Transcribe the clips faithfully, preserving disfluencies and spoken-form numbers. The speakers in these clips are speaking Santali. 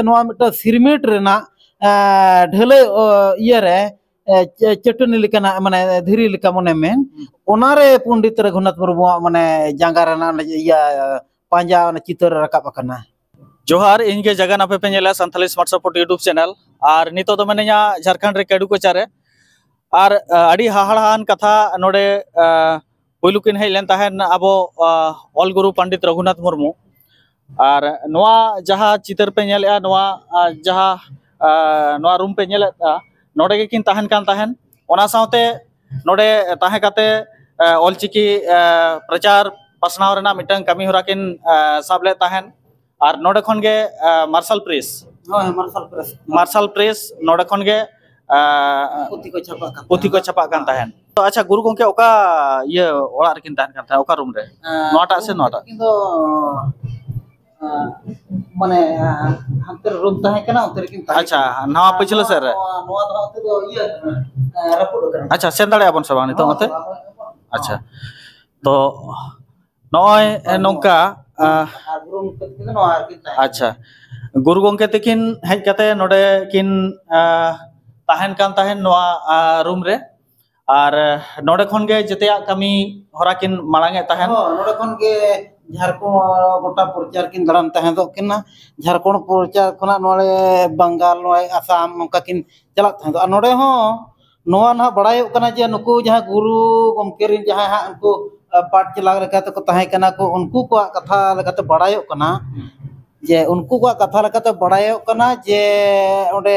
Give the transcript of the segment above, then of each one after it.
ᱱᱚᱣᱟ ᱢᱤᱫᱴᱟᱝ ᱥᱤᱨᱢᱤᱴ ᱨᱮᱱᱟᱜ ᱰᱷᱟᱹᱞᱟᱹᱭ ᱤᱭᱟᱹᱨᱮ ᱪᱟᱹᱴᱟᱹᱱᱤ ᱞᱮᱠᱟᱱᱟᱜ, ᱢᱟᱱᱮ ᱫᱷᱤᱨᱤ ᱞᱮᱠᱟ ᱢᱚᱱᱮ ᱢᱮ, ᱚᱱᱟᱨᱮ ᱯᱚᱱᱰᱤᱛ ᱨᱚᱜᱷᱩᱱᱟᱛᱷ ᱢᱩᱨᱢᱩᱣᱟᱜ ᱢᱟᱱᱮ ᱡᱟᱸᱜᱟ ᱨᱮᱱᱟᱜ ᱤᱭᱟᱹ ᱯᱟᱸᱡᱟ ᱚᱱᱟ ᱪᱤᱛᱟᱹᱨ ᱨᱟᱠᱟᱵ ᱟᱠᱟᱱᱟ᱾ ᱡᱚᱦᱟᱨ, ᱤᱧ ᱜᱮ ᱡᱟᱜᱟᱱ, ᱟᱯᱮ ᱯᱮ ᱧᱮᱞᱟ Santali smart support YouTube channel. ᱟᱨ ᱱᱤᱛᱚᱜ ᱫᱚ ᱢᱮᱱᱟᱹᱧᱟ ᱡᱷᱟᱲᱠᱷᱚᱸᱰ ᱨᱮ ᱠᱮᱰᱩ ᱠᱚᱪᱟ ᱨᱮ᱾ ᱟᱨ ᱟᱹᱰᱤ ᱦᱟᱦᱟᱲᱟᱜ ᱟᱱ ᱠᱟᱛᱷᱟ, ᱱᱚᱰᱮ ᱯᱩᱭᱞᱩ ᱠᱤᱱ ᱦᱮᱡ ᱞᱮᱱ ᱛᱟᱦᱮᱸᱫ ᱟᱵᱚ ᱚᱞ ᱜᱩᱨᱩ ᱯᱚᱱᱰᱤᱛ ᱨᱚᱜᱷᱩᱱᱟᱛᱷ ᱢᱩᱨᱢᱩ᱾ ᱟᱨ ᱱᱚᱣᱟ ᱡᱟᱦᱟᱸ ᱪᱤᱛᱟᱹᱨ ᱯᱮ ᱧᱮᱞᱮᱫᱼᱟ, ᱱᱚᱣᱟ ᱡᱟᱦᱟᱸ ᱱᱚᱣᱟ ᱨᱩᱢ ᱯᱮ ᱧᱮᱞᱮᱫᱼᱟ, ᱱᱚᱰᱮ ᱜᱮᱠᱤᱱ ᱛᱟᱦᱮᱱ ᱠᱟᱱ ᱛᱟᱦᱮᱸᱫ᱾ ᱚᱱᱟ ᱥᱟᱶᱛᱮ ᱱᱚᱰᱮ ᱛᱟᱦᱮᱸ ᱠᱟᱛᱮ ᱚᱞᱪᱤᱠᱤ ᱯᱨᱚᱪᱟᱨ ᱯᱟᱥᱱᱟᱣ ᱨᱮᱱᱟᱜ ᱢᱤᱫᱴᱟᱝ ᱠᱟᱹᱢᱤ ᱦᱚᱨᱟ ᱠᱤᱱ ᱥᱟᱵ ᱞᱮᱫ ᱛᱟᱦᱮᱸᱫ᱾ ᱟᱨ ᱱᱚᱰᱮ ᱠᱷᱚᱱ ᱜᱮ ᱢᱟᱨᱥᱟᱞ ᱯᱨᱮᱥ, ᱦᱳᱭ, ᱢᱟᱨᱥᱟᱞ ᱯᱨᱮᱥ᱾ ᱢᱟᱨᱥᱟᱞ ᱯᱨᱮᱥ, ᱱᱚᱰᱮ ᱠᱷᱚᱱ ᱜᱮ ᱯᱩᱛᱷᱤ ᱠᱚ ᱪᱷᱟᱯᱟᱜ ᱠᱟᱱ ᱯᱩᱛᱷᱤ ᱠᱚ ᱛᱟᱦᱮᱸᱫ᱾ ᱪᱷᱟᱯᱟᱜ ᱠᱟᱱ ᱛᱟᱦᱮᱸᱫ᱾ ᱛᱚ ᱟᱪᱪᱷᱟ, ᱜᱩᱨᱩ ᱜᱚᱢᱠᱮ ᱚᱠᱟ ᱤᱭᱟᱹ ᱚᱲᱟᱜ ᱨᱮᱠᱤᱱ ᱛᱟᱦᱮᱱ ᱠᱟᱱ ᱛᱟᱦᱮᱸᱫ, ᱚᱠᱟ ᱨᱩᱢ ᱨᱮ? ᱱᱚᱣᱟᱴᱟᱜ ᱥᱮ ᱱᱚᱣᱟᱴᱟᱜ? ᱩᱱᱠᱤᱱ ᱫᱚ ᱢᱟᱱᱮ ᱦᱟᱱᱛᱮ ᱨᱮ ᱨᱩᱢ ᱛᱟᱦᱮᱸ ᱠᱟᱱᱟ, ᱚᱱᱛᱮ ᱨᱮᱠᱤᱱ ᱛᱟᱦᱮᱸ ᱟᱪᱪᱷᱟ, ᱠᱟᱱᱟ᱾ ᱱᱟᱣᱟ ᱯᱟᱹᱪᱷᱞᱟᱹ ᱥᱮᱫ ᱨᱮ? ᱱᱚᱣᱟ ᱫᱚ ᱚᱱᱛᱮ ᱫᱚ ᱤᱭᱟᱹ ᱠᱟᱱᱟ, ᱨᱟᱹᱯᱩᱫ ᱟᱠᱟᱱᱟ᱾ ᱟᱪᱪᱷᱟ, ᱥᱮᱱ ᱫᱟᱲᱮᱭᱟᱜᱼᱟ ᱵᱚᱱ ᱥᱮ ᱵᱟᱝ ᱱᱤᱛᱚᱜ ᱚᱱᱛᱮ? ᱟᱪᱪᱷᱟ, ᱛᱚ ᱱᱚᱜᱼᱚᱭ ᱱᱚᱝᱠᱟ᱾ ᱟᱪᱪᱷᱟ, ᱜᱩᱨᱩ ᱜᱚᱢᱠᱮ ᱛᱟᱹᱠᱤᱱ ᱦᱮᱡ ᱠᱟᱛᱮ ᱱᱚᱰᱮ ᱠᱤᱱ ᱛᱟᱦᱮᱱ ᱠᱟᱱ ᱛᱟᱦᱮᱱ ᱱᱚᱣᱟ ᱨᱩᱢ ᱨᱮ᱾ ᱟᱨ ᱱᱚᱰᱮ ᱠᱷᱚᱱ ᱜᱮ ᱡᱮᱛᱮᱭᱟᱜ ᱠᱟᱹᱢᱤ ᱦᱚᱨᱟ ᱠᱤᱱ ᱢᱟᱲᱟᱝ ᱮᱫ ᱛᱟᱦᱮᱸᱫ᱾ ᱦᱚᱸ, ᱱᱚᱰᱮ ᱠᱷᱚᱱ ᱜᱮ ᱡᱷᱟᱲᱠᱷᱚᱸᱰ ᱜᱚᱴᱟ ᱯᱨᱚᱪᱟᱨ ᱠᱤᱱ ᱫᱟᱬᱟᱱ ᱛᱟᱦᱮᱸᱫᱚᱜ ᱠᱤᱱᱟ᱾ ᱡᱷᱟᱲᱠᱷᱚᱸᱰ ᱯᱨᱚᱪᱟᱨ ᱠᱷᱚᱱᱟᱜ ᱱᱚᱰᱮ ᱵᱟᱝᱜᱟᱞ, ᱱᱚᱰᱮ ᱟᱥᱟᱢ, ᱱᱚᱝᱠᱟ ᱠᱤᱱ ᱪᱟᱞᱟᱜ ᱛᱟᱦᱮᱸᱫ᱾ ᱟᱨ ᱱᱚᱰᱮ ᱦᱚᱸ ᱱᱚᱣᱟ ᱱᱟᱦᱟᱜ ᱵᱟᱲᱟᱭᱚᱜ ᱠᱟᱱᱟ ᱡᱮ ᱱᱩᱠᱩ ᱡᱟᱦᱟᱸ ᱜᱩᱨᱩ ᱜᱚᱢᱠᱮ ᱨᱮᱱ ᱡᱟᱦᱟᱸᱭ ᱦᱟᱸᱜ ᱩᱱᱠᱩ ᱯᱟᱴ ᱪᱮᱞᱟ ᱞᱮᱠᱟ ᱛᱮᱠᱚ ᱛᱟᱦᱮᱸ ᱠᱟᱱᱟ ᱠᱚ, ᱩᱱᱠᱩ ᱠᱚᱣᱟᱜ ᱠᱟᱛᱷᱟ ᱞᱮᱠᱟᱛᱮ ᱵᱟᱲᱟᱭᱚᱜ ᱠᱟᱱᱟ ᱡᱮ ᱩᱱᱠᱩ ᱠᱚᱣᱟᱜ ᱠᱟᱛᱷᱟ ᱞᱮᱠᱟᱛᱮ ᱵᱟᱲᱟᱭᱚᱜ ᱠᱟᱱᱟ ᱡᱮ ᱚᱸᱰᱮ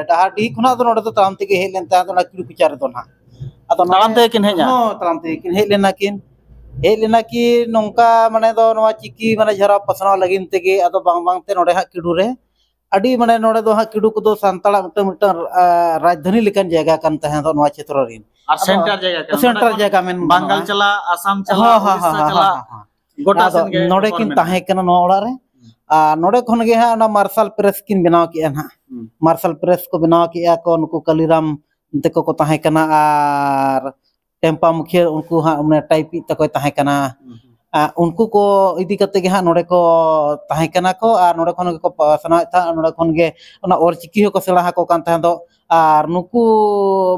ᱰᱟᱦᱟᱨᱰᱤᱦᱤ ᱠᱷᱚᱱᱟᱜ ᱫᱚ ᱱᱚᱰᱮ ᱫᱚ ᱛᱟᱲᱟᱢ ᱛᱮᱜᱮ ᱦᱮᱡ ᱞᱮᱱ ᱛᱟᱦᱮᱸᱫ ᱚᱱᱟ ᱠᱤᱰᱩ ᱠᱚᱪᱟ ᱨᱮᱫᱚ ᱱᱟᱦᱟᱜ᱾ ᱟᱫᱚ ᱱᱚᱰᱮ ᱛᱟᱲᱟᱢ ᱛᱮᱜᱮ ᱠᱤᱱ ᱦᱮᱡ ᱮᱱᱟ? ᱦᱚᱸ, ᱛᱟᱲᱟᱢ ᱛᱮᱜᱮ ᱠᱤᱱ ᱦᱮᱡ ᱞᱮᱱᱟ ᱠᱤᱱ᱾ ᱦᱮᱡ ᱞᱮᱱᱟ ᱠᱤᱱ ᱱᱚᱝᱠᱟ, ᱢᱟᱱᱮ ᱫᱚ ᱱᱚᱣᱟ ᱪᱤᱠᱤ ᱢᱟᱱᱮ ᱡᱷᱟᱨᱟᱣ ᱯᱟᱥᱱᱟᱣ ᱞᱟᱹᱜᱤᱫ ᱛᱮᱜᱮ᱾ ᱟᱫᱚ ᱵᱟᱝ ᱵᱟᱝ ᱛᱮ ᱱᱚᱰᱮ ᱦᱟᱸᱜ ᱠᱤᱰᱩ ᱨᱮ ᱟᱹᱰᱤ, ᱢᱟᱱᱮ ᱱᱚᱰᱮ ᱫᱚ ᱦᱟᱸᱜ ᱠᱤᱰᱩ ᱠᱚᱫᱚ ᱥᱟᱱᱛᱟᱲᱟᱜ ᱢᱤᱫᱴᱟᱝ ᱢᱤᱫᱴᱟᱝ ᱨᱟᱡᱽᱫᱷᱟᱱᱤ ᱞᱮᱠᱟᱱ ᱡᱟᱭᱜᱟ ᱠᱟᱱ ᱛᱟᱦᱮᱸ ᱫᱚ ᱱᱚᱣᱟ ᱪᱷᱮᱛᱨᱚ ᱨᱮᱱ᱾ ᱟᱨ ᱟᱫᱚ ᱥᱮᱱᱴᱟᱨ ᱡᱟᱭᱜᱟ ᱠᱟᱱᱟ᱾ ᱥᱮᱱᱴᱟᱨ ᱡᱟᱭᱜᱟ ᱢᱮᱱ ᱵᱟᱝᱜᱟᱞ ᱜᱟᱱᱚᱜᱼᱟ᱾ ᱪᱟᱞᱟᱜ, ᱟᱥᱟᱢ ᱪᱟᱞᱟᱜ, ᱦᱚᱸ, ᱦᱚᱸ, ᱩᱲᱤᱥᱥᱟ ᱦᱚᱸ, ᱪᱟᱞᱟᱜ, ᱦᱚᱸ, ᱦᱚᱸ᱾ ᱜᱚᱴᱟ ᱟᱫᱚ ᱥᱮᱱ ᱜᱮ ᱱᱚᱰᱮ ᱦᱚᱲ ᱠᱤᱱ ᱢᱮᱱᱟᱜᱼᱟ᱾ ᱛᱟᱦᱮᱸ ᱠᱟᱱᱟ ᱱᱚᱣᱟ ᱚᱲᱟᱜ ᱨᱮ᱾ ᱟᱨ ᱱᱚᱰᱮ ᱠᱷᱚᱱ ᱜᱮ ᱦᱟᱸᱜ ᱚᱱᱟ ᱢᱟᱨᱥᱟᱞ ᱯᱨᱮᱥ ᱠᱤᱱ ᱵᱮᱱᱟᱣ ᱠᱮᱜᱼᱟ ᱱᱟᱦᱟᱜ᱾ ᱦᱩᱸ᱾ ᱢᱟᱨᱥᱟᱞ ᱯᱨᱮᱥ ᱠᱚ ᱵᱮᱱᱟᱣ ᱠᱮᱜᱼᱟ ᱠᱚ, ᱱᱩᱠᱩ ᱠᱟᱞᱤᱨᱟᱢ ᱛᱮᱠᱚ ᱠᱚ ᱛᱟᱦᱮᱸ ᱠᱟᱱᱟ, ᱟᱨ ᱴᱮᱢᱯᱟ ᱢᱩᱠᱷᱤᱭᱟᱹ ᱩᱱᱠᱩ ᱦᱟᱸᱜ ᱢᱟᱱᱮ ᱴᱟᱭᱤᱯᱤᱡ ᱛᱟᱠᱚᱭ ᱛᱟᱦᱮᱸ ᱠᱟᱱᱟ᱾ ᱦᱩᱸ᱾ ᱟᱨ ᱩᱱᱠᱩ ᱠᱚ ᱤᱫᱤ ᱠᱟᱛᱮ ᱜᱮ ᱦᱟᱸᱜ ᱱᱚᱰᱮ ᱠᱚ ᱛᱟᱦᱮᱸ ᱠᱟᱱᱟ ᱠᱚ, ᱟᱨ ᱱᱚᱰᱮ ᱠᱷᱚᱱ ᱜᱮᱠᱚ ᱯᱟᱥᱱᱟᱣᱮᱫ ᱛᱟᱦᱮᱸᱫ, ᱱᱚᱰᱮ ᱠᱷᱚᱱ ᱜᱮ ᱚᱱᱟ ᱚᱞᱪᱤᱠᱤ ᱦᱚᱸᱠᱚ ᱥᱮᱬᱟ ᱟᱠᱚ ᱠᱟᱱ ᱛᱟᱦᱮᱸ ᱫᱚ᱾ ᱟᱨ ᱱᱩᱠᱩ,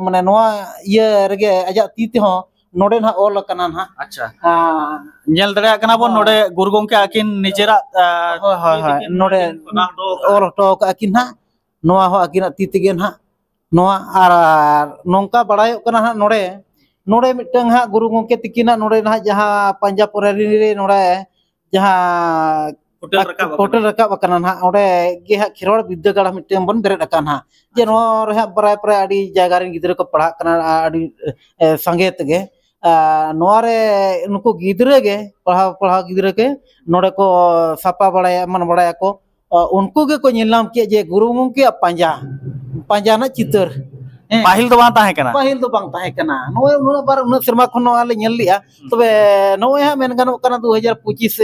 ᱢᱟᱱᱮ, ᱱᱚᱣᱟ ᱤᱭᱟᱹ ᱨᱮᱜᱮ ᱟᱡᱟᱜ ᱛᱤ ᱛᱮᱦᱚᱸ ᱱᱚᱰᱮ ᱱᱟᱦᱟᱜ ᱚᱞ ᱟᱠᱟᱱᱟ ᱱᱟᱦᱟᱜ᱾ ᱟᱪᱪᱷᱟ᱾ ᱟᱨ ᱧᱮᱞ ᱫᱟᱲᱮᱭᱟᱜ ᱠᱟᱱᱟ ᱵᱚᱱ ᱦᱚᱸ᱾ ᱱᱚᱰᱮ ᱜᱩᱨᱩ ᱜᱚᱢᱠᱮ ᱟᱹᱠᱤᱱ ᱱᱤᱡᱮᱨᱟᱜ, ᱟ, ᱦᱳᱭ, ᱦᱳᱭ, ᱛᱤ ᱦᱳᱭ᱾ ᱛᱮᱠᱤᱱ ᱱᱚᱰᱮ ᱵᱮᱱᱟᱣ ᱦᱚᱴᱚ ᱟᱠᱟᱫᱼᱟ᱾ ᱚᱞ ᱦᱚᱴᱚ ᱟᱠᱟᱫ ᱟᱹᱠᱤᱱ ᱱᱟᱦᱟᱜ᱾ ᱱᱚᱣᱟ ᱦᱚᱸ ᱟᱹᱠᱤᱱᱟᱜ ᱛᱤ ᱛᱮᱜᱮ ᱱᱟᱦᱟᱜ᱾ ᱱᱚᱣᱟ ᱟᱨ, ᱟᱨ ᱱᱚᱝᱠᱟ ᱵᱟᱲᱟᱭᱚᱜ ᱠᱟᱱᱟ ᱦᱟᱸᱜ ᱱᱚᱰᱮ, ᱱᱚᱰᱮ ᱢᱤᱫᱴᱟᱝ ᱦᱟᱸᱜ ᱜᱩᱨᱩ ᱜᱚᱢᱠᱮ ᱛᱤᱠᱤᱱᱟᱜ ᱱᱚᱰᱮ ᱱᱟᱦᱟᱜ ᱡᱟᱦᱟᱸ ᱯᱟᱧᱡᱟ ᱯᱚᱨᱟᱨᱤ ᱨᱮ ᱱᱚᱰᱮ ᱡᱟᱦᱟᱸ ᱯᱷᱩᱴᱮᱞ ᱨᱟᱠᱟᱵ ᱟᱠᱟᱱᱟ᱾ ᱯᱷᱩᱴᱮᱞ ᱨᱟᱠᱟᱵ ᱟᱠᱟᱱᱟ ᱱᱟᱦᱟᱜ, ᱚᱸᱰᱮ ᱜᱮ ᱦᱟᱸᱜ ᱠᱷᱮᱨᱣᱟᱲ ᱵᱤᱨᱫᱟᱹᱜᱟᱲ ᱢᱤᱫᱴᱟᱝ ᱵᱚᱱ ᱵᱮᱨᱮᱫ ᱟᱠᱟᱫ ᱱᱟᱦᱟᱜ, ᱡᱮ ᱟᱪᱪᱷᱟ᱾ ᱱᱚᱣᱟ ᱨᱮ ᱦᱟᱸᱜ ᱯᱨᱟᱭ ᱯᱨᱟᱭ ᱟᱹᱰᱤ ᱡᱟᱭᱜᱟ ᱨᱮᱱ ᱜᱤᱫᱽᱨᱟᱹ ᱠᱚ ᱯᱟᱲᱦᱟᱜ ᱠᱟᱱᱟ, ᱟᱹᱰᱤ, ᱮ, ᱥᱟᱸᱜᱮ ᱛᱮᱜᱮ᱾ ᱟᱨ ᱱᱚᱣᱟ ᱨᱮ ᱱᱩᱠᱩ ᱜᱤᱫᱽᱨᱟᱹ ᱜᱮ, ᱯᱟᱲᱦᱟᱣ ᱯᱟᱲᱦᱟᱣ ᱜᱤᱫᱽᱨᱟᱹ ᱜᱮ ᱱᱚᱰᱮ ᱠᱚ ᱥᱟᱯᱟ ᱵᱟᱲᱟᱭᱟ, ᱮᱢᱟᱱ ᱵᱟᱲᱟᱭᱟᱠᱚ᱾ ᱚ, ᱩᱱᱠᱩ ᱜᱮᱠᱚ ᱧᱮᱞ ᱧᱟᱢ ᱠᱮᱫ ᱡᱮ ᱜᱩᱨᱩ ᱜᱚᱢᱠᱮᱭᱟᱜ ᱯᱟᱸᱡᱟ, ᱯᱟᱸᱡᱟ ᱨᱮᱱᱟᱜ ᱪᱤᱛᱟᱹᱨ᱾ ᱦᱮᱸ᱾ ᱯᱟᱹᱦᱤᱞ ᱫᱚ ᱵᱟᱝ ᱛᱟᱦᱮᱸ ᱠᱟᱱᱟ᱾ ᱯᱟᱹᱦᱤᱞ ᱫᱚ ᱵᱟᱝ ᱛᱟᱦᱮᱸ ᱠᱟᱱᱟ᱾ ᱱᱚᱜᱼᱚᱭ ᱩᱱᱟᱹᱜ ᱵᱟᱨ, ᱩᱱᱟᱹᱜ ᱥᱮᱨᱢᱟ ᱠᱷᱚᱱ ᱱᱚᱣᱟ ᱞᱮ ᱧᱮᱞ ᱞᱮᱜᱼᱟ᱾ ᱦᱩᱸ᱾ ᱛᱚᱵᱮ ᱱᱚᱜᱼᱚᱭ ᱦᱟᱸᱜ ᱢᱮᱱ ᱜᱟᱱᱚᱜ ᱠᱟᱱᱟ, ᱫᱩ ᱦᱟᱡᱟᱨ ᱯᱚᱸᱪᱤᱥ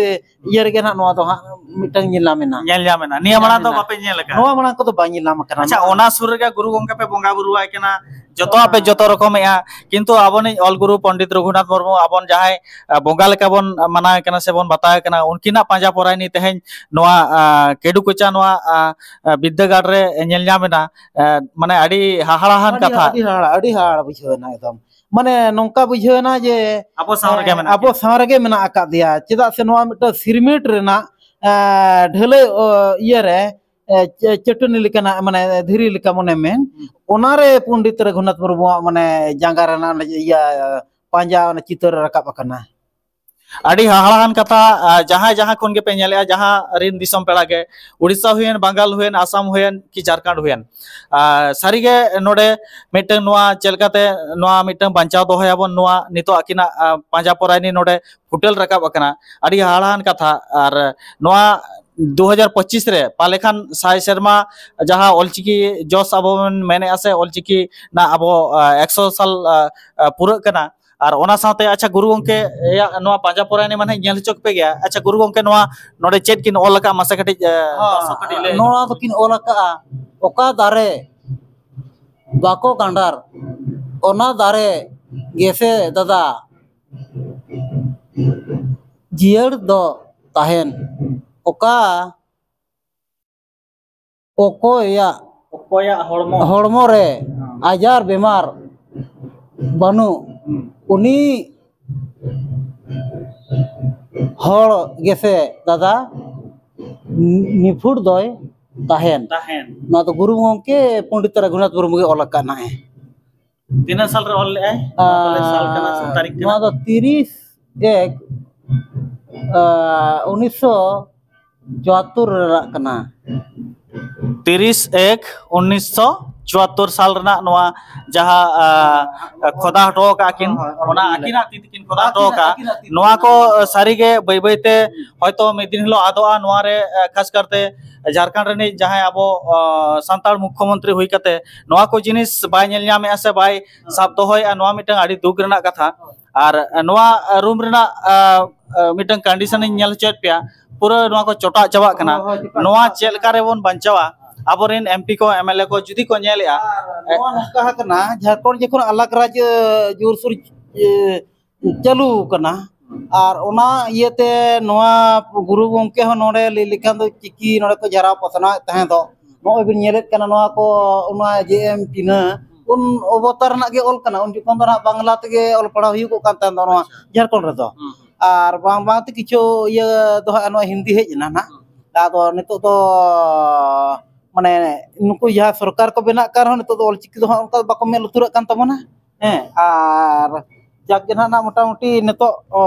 ᱤᱭᱟᱹ ᱨᱮᱜᱮ ᱱᱟᱦᱟᱜ ᱱᱚᱣᱟ ᱫᱚ ᱦᱟᱸᱜ ᱢᱤᱫᱴᱟᱝ ᱧᱮᱞ ᱧᱟᱢ ᱮᱱᱟ᱾ ᱧᱮᱞ ᱧᱟᱢ ᱮᱱᱟ᱾ ᱱᱤᱭᱟᱹ ᱧᱮᱞ ᱢᱟᱲᱟᱝ ᱫᱚ ᱧᱟᱢ ᱮᱱᱟ᱾ ᱵᱟᱯᱮ ᱧᱮᱞ ᱟᱠᱟᱫᱼᱟ? ᱱᱚᱣᱟ ᱢᱟᱲᱟᱝ ᱠᱚᱫᱚ ᱵᱟᱝ ᱧᱮᱞ ᱧᱟᱢ ᱟᱠᱟᱱᱟ᱾ ᱟᱪᱪᱷᱟ, ᱱᱚᱣᱟ ᱚᱱᱟ ᱥᱩᱨ ᱨᱮᱜᱮ ᱜᱩᱨᱩ ᱜᱚᱢᱠᱮ ᱯᱮ ᱵᱚᱸᱜᱟ ᱵᱩᱨᱩ ᱟᱭ ᱠᱟᱱᱟ, ᱡᱚᱛᱚ ᱟᱯᱮ ᱦᱮᱸ᱾ ᱡᱚᱛᱚ ᱨᱚᱠᱚᱢᱮᱜᱼᱟ, ᱠᱤᱱᱛᱩ ᱟᱵᱚᱱᱤᱡ ᱚᱞ ᱜᱩᱨᱩ ᱯᱚᱱᱰᱤᱛ ᱨᱚᱜᱷᱩᱱᱟᱛᱷ ᱢᱩᱨᱢᱩ ᱟᱵᱚᱱ ᱡᱟᱦᱟᱸᱭ, ᱟ, ᱵᱚᱸᱜᱟ ᱞᱮᱠᱟ ᱵᱚᱱ ᱢᱟᱱᱟᱣᱮ ᱠᱟᱱᱟ ᱥᱮᱵᱚᱱ ᱵᱟᱛᱟᱣᱮ ᱠᱟᱱᱟ, ᱩᱱᱠᱤᱱᱟᱜ ᱯᱟᱸᱡᱟ ᱯᱚᱨᱟᱭᱱᱤ ᱛᱮᱦᱮᱧ ᱱᱚᱣᱟ, ᱟ, ᱠᱮᱰᱩ ᱠᱚᱪᱟ ᱱᱚᱣᱟ, ᱟ, ᱟ, ᱵᱤᱨᱫᱟᱹᱜᱟᱲ ᱨᱮ ᱧᱮᱞ ᱧᱟᱢ ᱮᱱᱟ᱾ ᱟ, ᱢᱟᱱᱮ ᱟᱹᱰᱤ ᱦᱟᱦᱟᱲᱟᱣᱟᱱ ᱟᱹᱰᱤ, ᱠᱟᱛᱷᱟ᱾ ᱟᱹᱰᱤ ᱦᱟᱦᱟᱲᱟ, ᱟᱹᱰᱤ ᱦᱟᱦᱟᱲᱟ ᱵᱩᱡᱷᱟᱹᱣ ᱮᱱᱟ ᱮᱠᱫᱚᱢ᱾ ᱢᱟᱱᱮ ᱱᱚᱝᱠᱟ ᱵᱩᱡᱷᱟᱹᱣ ᱮᱱᱟ ᱡᱮ, ᱟᱵᱚ ᱥᱟᱶ ᱨᱮᱜᱮ ᱮ, ᱢᱮᱱᱟᱜ ᱟᱵᱚ ᱜᱮᱭᱟ᱾ ᱥᱟᱶ ᱨᱮᱜᱮ ᱢᱮᱱᱟᱜ ᱟᱠᱟᱫ ᱫᱮᱭᱟ᱾ ᱪᱮᱫᱟᱜ ᱥᱮ ᱱᱚᱣᱟ ᱢᱤᱫᱴᱟᱝ ᱥᱤᱨᱢᱤᱴ ᱨᱮᱱᱟᱜ, ᱮ, ᱰᱷᱟᱹᱞᱟᱹᱭ, ᱚ, ᱤᱭᱟᱹᱨᱮ, ᱮ, ᱪᱟᱹ-, ᱪᱟᱹᱴᱟᱹᱱᱤ ᱞᱮᱠᱟᱱᱟᱜ, ᱢᱟᱱᱮ ᱫᱷᱤᱨᱤ ᱞᱮᱠᱟ ᱢᱚᱱᱮ ᱢᱮ᱾ ᱦᱩᱸ᱾ ᱚᱱᱟᱨᱮ ᱯᱚᱱᱰᱤᱛ ᱨᱚᱜᱷᱩᱱᱟᱛᱷ ᱢᱩᱨᱢᱩᱣᱟᱜ ᱢᱟᱱᱮ ᱡᱟᱸᱜᱟ ᱨᱮᱱᱟᱜ ᱚᱱᱟ ᱤᱭᱟᱹ ᱯᱟᱸᱡᱟ, ᱚᱱᱟ ᱪᱤᱛᱟᱹᱨ ᱨᱟᱠᱟᱵ ᱟᱠᱟᱱᱟ᱾ ᱟᱹᱰᱤ ᱦᱟᱦᱟᱲᱟᱜ ᱠᱟᱛᱷᱟ, ᱟ, ᱡᱟᱦᱟᱸᱭ ᱡᱟᱦᱟᱸ ᱠᱷᱚᱱ ᱜᱮᱯᱮ ᱧᱮᱞᱮᱜᱼᱟ, ᱡᱟᱦᱟᱸ ᱨᱤᱱ ᱫᱤᱥᱚᱢ ᱯᱮᱲᱟ ᱜᱮ, ᱩᱲᱤᱥᱥᱟ ᱦᱩᱭᱮᱱ, ᱵᱟᱝᱜᱟᱞ ᱦᱩᱭᱮᱱ, ᱟᱥᱟᱢ ᱦᱩᱭᱮᱱ, ᱠᱤ ᱡᱷᱟᱨᱠᱷᱚᱸᱰ ᱦᱩᱭᱮᱱ, ᱟ, ᱥᱟᱹᱨᱤᱜᱮ ᱱᱚᱰᱮ ᱢᱤᱫᱴᱟᱝ ᱱᱚᱣᱟ ᱪᱮᱫ ᱞᱮᱠᱟᱛᱮ ᱱᱚᱣᱟ ᱢᱤᱫᱴᱟᱝ ᱵᱟᱧᱪᱟᱣ ᱫᱚᱦᱚᱭᱟᱵᱚᱱ, ᱱᱚᱣᱟ ᱱᱤᱛᱚᱜ ᱟᱹᱠᱤᱱᱟᱜ, ᱟ, ᱯᱟᱸᱡᱟ ᱯᱚᱨᱟᱭᱱᱤ ᱱᱚᱰᱮ ᱯᱷᱩᱴᱮᱞ ᱨᱟᱠᱟᱵ ᱟᱠᱟᱱᱟ᱾ ᱟᱹᱰᱤ ᱦᱟᱦᱟᱲᱟᱜ ᱠᱟᱛᱷᱟ᱾ ᱟᱨ ᱱᱚᱣᱟ ᱫᱩ ᱦᱟᱡᱟᱨ ᱯᱚᱸᱪᱤᱥ ᱨᱮ ᱯᱟᱞᱮ ᱠᱷᱟᱱ ᱥᱟᱭ ᱥᱮᱨᱢᱟ ᱡᱟᱦᱟᱸ ᱚᱞᱪᱤᱠᱤ ᱡᱚᱥ ᱟᱵᱚ ᱵᱚᱱ ᱢᱮᱱᱮᱫᱼᱟ ᱥᱮ, ᱚᱞᱪᱤᱠᱤ ᱨᱮᱱᱟᱜ ᱟᱵᱚ, ᱟ, ᱮᱠᱥᱚ ᱥᱟᱞ, ᱟ, ᱟ, ᱯᱩᱨᱟᱹᱜ ᱠᱟᱱᱟ᱾ ᱟᱨ ᱚᱱᱟ ᱥᱟᱶᱛᱮ, ᱟᱪᱪᱷᱟ, ᱜᱩᱨᱩ ᱜᱚᱢᱠᱮ ᱭᱟᱜ ᱱᱚᱣᱟ ᱯᱟᱸᱡᱟ ᱯᱚᱨᱟᱭᱱᱤ ᱢᱟ ᱱᱟᱦᱟᱜ ᱧᱮᱞ ᱦᱚᱪᱚ ᱯᱮ ᱜᱮᱭᱟ᱾ ᱟᱪᱪᱷᱟ, ᱜᱩᱨᱩ ᱜᱚᱢᱠᱮ ᱱᱚᱣᱟ ᱱᱚᱰᱮ ᱪᱮᱫ ᱠᱤᱱ ᱚᱞ ᱟᱠᱟᱫ, ᱢᱟᱥᱮ ᱠᱟᱹᱴᱤᱡ, ᱟ, ᱦᱚᱸ, ᱫᱚᱨᱥᱚᱠ ᱠᱟᱹᱴᱤᱡ ᱞᱟᱹᱭ ᱱᱚᱣᱟ ᱫᱚᱠᱤᱱ ᱚᱞ ᱟᱠᱟᱫᱼᱟ, ᱚᱠᱟ ᱫᱟᱨᱮ ᱵᱟᱠᱚ ᱜᱟᱸᱰᱟᱨ, ᱚᱱᱟ ᱫᱟᱨᱮ ᱜᱮᱥᱮ ᱫᱟᱫᱟ ᱡᱤᱭᱟᱹᱲ ᱫᱚ ᱛᱟᱦᱮᱱ᱾ ᱚᱠᱟ ᱚᱠᱚᱭᱟᱜ ᱚᱠᱚᱭᱟᱜ ᱦᱚᱲᱢᱚ ᱦᱚᱲᱢᱚ ᱨᱮ ᱟᱡᱟᱨ ᱵᱮᱢᱟᱨ ᱵᱟᱹᱱᱩᱜ, ᱦᱩᱸ᱾ ᱩᱱᱤ ᱦᱚᱲ ᱜᱮᱥᱮ ᱫᱟᱫᱟ ᱱᱤᱯᱷᱩᱴ ᱫᱚᱭ ᱛᱟᱦᱮᱱ᱾ ᱛᱟᱦᱮᱱ᱾ ᱱᱚᱣᱟ ᱫᱚ ᱜᱩᱨᱩ ᱜᱚᱢᱠᱮ ᱯᱚᱱᱰᱤᱛ ᱨᱚᱜᱷᱩᱱᱟᱛᱷ ᱢᱩᱨᱢᱩ ᱜᱮ ᱚᱞ ᱟᱠᱟᱫ ᱱᱟᱦᱟᱜ᱾ ᱛᱤᱱᱟᱹᱜ ᱥᱟᱞ ᱨᱮ ᱚᱞ ᱞᱮᱫᱟᱭ? ᱱᱚᱣᱟ ᱯᱟᱞᱮ ᱥᱟᱞ ᱠᱟᱱᱟ ᱥᱮ ᱛᱟᱹᱨᱤᱠᱷ ᱠᱟᱱᱟ? ᱱᱚᱣᱟ ᱫᱚ ᱛᱤᱨᱤᱥ ᱮᱠ, ᱟᱨ, ᱩᱱᱤᱥᱥᱚ ᱪᱩᱣᱟᱛᱛᱳᱨ ᱨᱮᱱᱟᱜ ᱠᱟᱱᱟ᱾ ᱛᱤᱨᱤᱥ ᱮᱠ ᱩᱱᱤᱥᱥᱚ ᱪᱩᱣᱟᱛᱛᱳᱨ ᱥᱟᱞ ᱨᱮᱱᱟᱜ ᱱᱚᱣᱟ ᱡᱟᱦᱟᱸ, ᱟᱨ, ᱠᱷᱚᱫᱟ ᱦᱚᱴᱚ ᱟᱠᱟᱫ ᱠᱤᱱ, ᱦᱳᱭ, ᱦᱳᱭ, ᱚᱱᱟ ᱦᱳᱭ᱾ ᱟᱹᱠᱤᱱᱟᱜ ᱛᱤ ᱛᱮᱠᱤᱱ ᱠᱷᱚᱫᱟ ᱦᱚᱴᱚ ᱟᱹᱠᱤᱱᱟᱜ, ᱟᱠᱟᱫ᱾ ᱟᱹᱠᱤᱱᱟᱜ ᱛᱤ ᱛᱮ᱾ ᱱᱚᱣᱟ ᱠᱚ ᱥᱟᱹᱨᱤᱜᱮ ᱵᱟᱹᱭ ᱵᱟᱹᱭᱛᱮ ᱦᱚᱭᱛᱳ ᱢᱤᱫ ᱫᱤᱱ ᱦᱤᱞᱳᱜ ᱟᱫᱚᱜᱼᱟ᱾ ᱱᱚᱣᱟ ᱨᱮ, ᱟᱨ, ᱠᱷᱟᱥ ᱠᱟᱨᱛᱮ ᱡᱷᱟᱲᱠᱷᱚᱸᱰ ᱨᱤᱱᱤᱡ ᱡᱟᱦᱟᱸᱭ ᱟᱵᱚ, ᱟᱨ, ᱥᱟᱱᱛᱟᱲ ᱢᱩᱠᱠᱷᱚᱢᱚᱱᱛᱨᱤ ᱦᱩᱭ ᱠᱟᱛᱮ ᱱᱚᱣᱟ ᱠᱚ ᱡᱤᱱᱤᱥ ᱵᱟᱭ ᱧᱮᱞ ᱧᱟᱢᱮᱫᱼᱟ ᱥᱮ ᱵᱟᱭ ᱥᱟᱵ ᱫᱚᱦᱚᱭᱮᱫᱼᱟ, ᱱᱚᱣᱟ ᱢᱤᱫᱴᱟᱝ ᱟᱹᱰᱤ ᱫᱩᱠ ᱨᱮᱱᱟᱜ ᱠᱟᱛᱷᱟ᱾ ᱟᱨ ᱱᱚᱣᱟ ᱨᱩᱢ ᱨᱮᱱᱟᱜ, ᱟᱨ, ᱟᱨ ᱢᱤᱫᱴᱟᱝ ᱠᱚᱱᱰᱤᱥᱚᱱ ᱤᱧ ᱧᱮᱞ ᱦᱚᱪᱚᱭᱮᱫ ᱯᱮᱭᱟ, ᱯᱩᱨᱟᱹ ᱱᱚᱣᱟ ᱠᱚ ᱪᱚᱴᱟᱜ ᱪᱟᱵᱟᱜ ᱠᱟᱱᱟ᱾ ᱦᱳᱭ, ᱦᱳᱭ, ᱪᱚᱴᱟᱜ ᱱᱚᱣᱟ ᱪᱟᱵᱟᱜ ᱪᱮᱫ ᱠᱟᱱᱟ᱾ ᱞᱮᱠᱟ ᱨᱮᱵᱚᱱ ᱵᱟᱧᱪᱟᱣᱟ? ᱟᱵᱚᱨᱮᱱ ᱮᱢ ᱯᱤ ᱠᱚ, ᱮᱢ ᱮᱞ ᱮ ᱠᱚ ᱡᱩᱫᱤ ᱠᱚ ᱧᱮᱞᱮᱫᱼᱟ, ᱟᱨ ᱱᱚᱣᱟ ᱱᱚᱝᱠᱟ ᱟᱠᱟᱱᱟ, ᱡᱷᱟᱲᱠᱷᱚᱸᱰ ᱡᱚᱠᱷᱚᱱ ᱟᱞᱟᱜᱽ ᱨᱟᱡᱽ ᱡᱳᱨᱥᱳᱨ, ᱮ, ᱪᱟᱹᱞᱩ ᱟᱠᱟᱱᱟ, ᱟᱨ ᱚᱱᱟ ᱤᱭᱟᱹᱛᱮ ᱱᱚᱣᱟ ᱜᱩᱨᱩ ᱜᱚᱢᱠᱮ ᱦᱚᱸ ᱱᱚᱰᱮ ᱞᱟᱹᱭ ᱞᱮᱠᱷᱟᱱ ᱫᱚ ᱪᱤᱠᱤ ᱱᱚᱰᱮ ᱠᱚ ᱡᱷᱟᱨᱟᱣ ᱯᱟᱥᱱᱟᱣᱮᱫ ᱛᱟᱦᱮᱸ ᱫᱚ, ᱱᱚᱜᱼᱚᱭ ᱵᱤᱱ ᱧᱮᱞᱮᱫ ᱠᱟᱱᱟ ᱱᱚᱣᱟ ᱠᱚ, ᱚᱱᱟ ᱡᱮ ᱮᱢ ᱪᱤᱱᱦᱟᱹ, ᱩᱱ ᱚᱵᱚᱛᱟᱨ ᱨᱮᱱᱟᱜ ᱜᱮ ᱚᱞ ᱠᱟᱱᱟ᱾ ᱩᱱ ᱡᱚᱠᱷᱚᱱ ᱫᱚ ᱱᱟᱦᱟᱜ ᱵᱟᱝᱞᱟ ᱛᱮᱜᱮ ᱚᱞ ᱯᱟᱲᱦᱟᱣ ᱦᱩᱭᱩᱜᱚᱜ ᱠᱟᱱ ᱛᱟᱦᱮᱸ ᱫᱚ ᱱᱚᱣᱟ ᱟᱪᱪᱷᱟ᱾ ᱡᱷᱟᱲᱠᱷᱚᱸᱰ ᱨᱮᱫᱚ᱾ ᱦᱩᱸ, ᱦᱩᱸ᱾ ᱟᱨ ᱵᱟᱝ ᱵᱟᱝ ᱛᱮ ᱠᱤᱪᱷᱩ ᱤᱭᱟᱹ ᱫᱚ ᱦᱟᱸᱜ ᱱᱚᱣᱟ ᱦᱤᱱᱫᱤ ᱦᱮᱡ ᱮᱱᱟ ᱱᱟᱦᱟᱜ᱾ ᱦᱩᱸ᱾ ᱟᱫᱚ ᱱᱤᱛᱚᱜ ᱫᱚ ᱢᱟᱱᱮ ᱱᱩᱠᱩ ᱡᱟᱦᱟᱸ ᱥᱚᱨᱠᱟᱨ ᱠᱚ ᱵᱮᱱᱟᱜ ᱠᱟᱱ ᱨᱮᱦᱚᱸ ᱱᱤᱛᱚᱜ ᱫᱚ ᱚᱞᱪᱤᱠᱤ ᱫᱚ ᱦᱟᱸᱜ ᱚᱱᱠᱟ ᱵᱟᱠᱚ ᱢᱮᱫ ᱞᱩᱛᱩᱨᱟᱜ ᱠᱟᱱ ᱛᱟᱵᱚᱱᱟ᱾ ᱦᱮᱸ, ᱟᱨ ᱡᱟᱠ ᱜᱮ ᱱᱟᱦᱟᱜ ᱢᱚᱴᱟᱢᱩᱴᱤ ᱱᱤᱛᱚᱜ, ᱚ,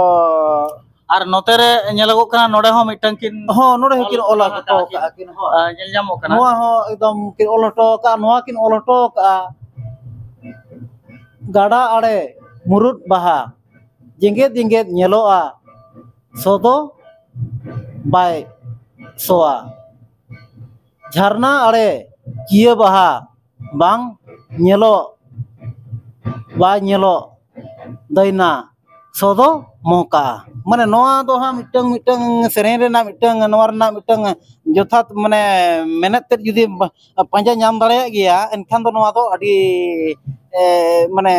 ᱟᱨ ᱱᱚᱛᱮ ᱨᱮ ᱧᱮᱞᱚᱜᱚᱜ ᱠᱟᱱᱟ, ᱱᱚᱰᱮ ᱦᱚᱸ ᱢᱤᱫᱴᱟᱝ ᱠᱤᱱ ᱦᱚᱸ, ᱱᱚᱰᱮ ᱦᱚᱸ ᱠᱤᱱ ᱚᱞ ᱚᱞ ᱦᱚᱴᱚ ᱟᱠᱟᱫᱼᱟ ᱠᱤᱱ᱾ ᱠᱟᱜᱼᱟ ᱠᱤᱱ, ᱦᱚᱸ᱾ ᱟ, ᱧᱮᱞ ᱧᱟᱢᱚᱜ ᱠᱟᱱᱟ᱾ ᱱᱚᱣᱟ ᱦᱚᱸ ᱮᱠᱫᱚᱢ ᱠᱤᱱ ᱚᱞ ᱦᱚᱴᱚ ᱟᱠᱟᱫᱼᱟ, ᱱᱚᱣᱟ ᱠᱤᱱ ᱚᱞ ᱦᱚᱴᱚ ᱟᱠᱟᱫᱼᱟ᱾ ᱜᱟᱰᱟ ᱟᱲᱮ ᱢᱩᱨᱩᱫ ᱵᱟᱦᱟ, ᱡᱮᱜᱮᱫ ᱡᱮᱜᱮᱫ ᱧᱮᱞᱚᱜᱼᱟ, ᱥᱚ ᱫᱚ ᱵᱟᱭ ᱥᱚᱣᱟ᱾ ᱡᱷᱟᱨᱱᱟ ᱟᱲᱮ ᱠᱤᱭᱟᱹ ᱵᱟᱦᱟ, ᱵᱟᱝ ᱧᱮᱞᱚᱜ, ᱵᱟᱭ ᱧᱮᱞᱚᱜ ᱫᱟᱹᱭᱱᱟ, ᱥᱚ ᱫᱚ ᱢᱚᱦᱠᱟᱜᱼᱟ᱾ ᱢᱟᱱᱮ ᱱᱚᱣᱟ ᱫᱚ ᱦᱟᱸᱜ ᱢᱤᱫᱴᱟᱝ, ᱢᱤᱫᱴᱟᱝ ᱥᱮᱨᱮᱧ ᱨᱮᱱᱟᱜ ᱢᱤᱫᱴᱟᱝ, ᱱᱚᱣᱟ ᱨᱮᱱᱟᱜ ᱢᱤᱫᱴᱟᱝ ᱡᱚᱛᱷᱟᱛ ᱢᱟᱱᱮ ᱢᱮᱱᱮᱫ ᱛᱮᱫ ᱡᱩᱫᱤ ᱯᱟᱸᱡᱟ ᱧᱟᱢ ᱫᱟᱲᱮᱭᱟᱜ ᱜᱮᱭᱟ, ᱮᱱᱠᱷᱟᱱ ᱫᱚ ᱱᱚᱣᱟ ᱫᱚ ᱟᱹᱰᱤ, ᱮ, ᱢᱟᱱᱮ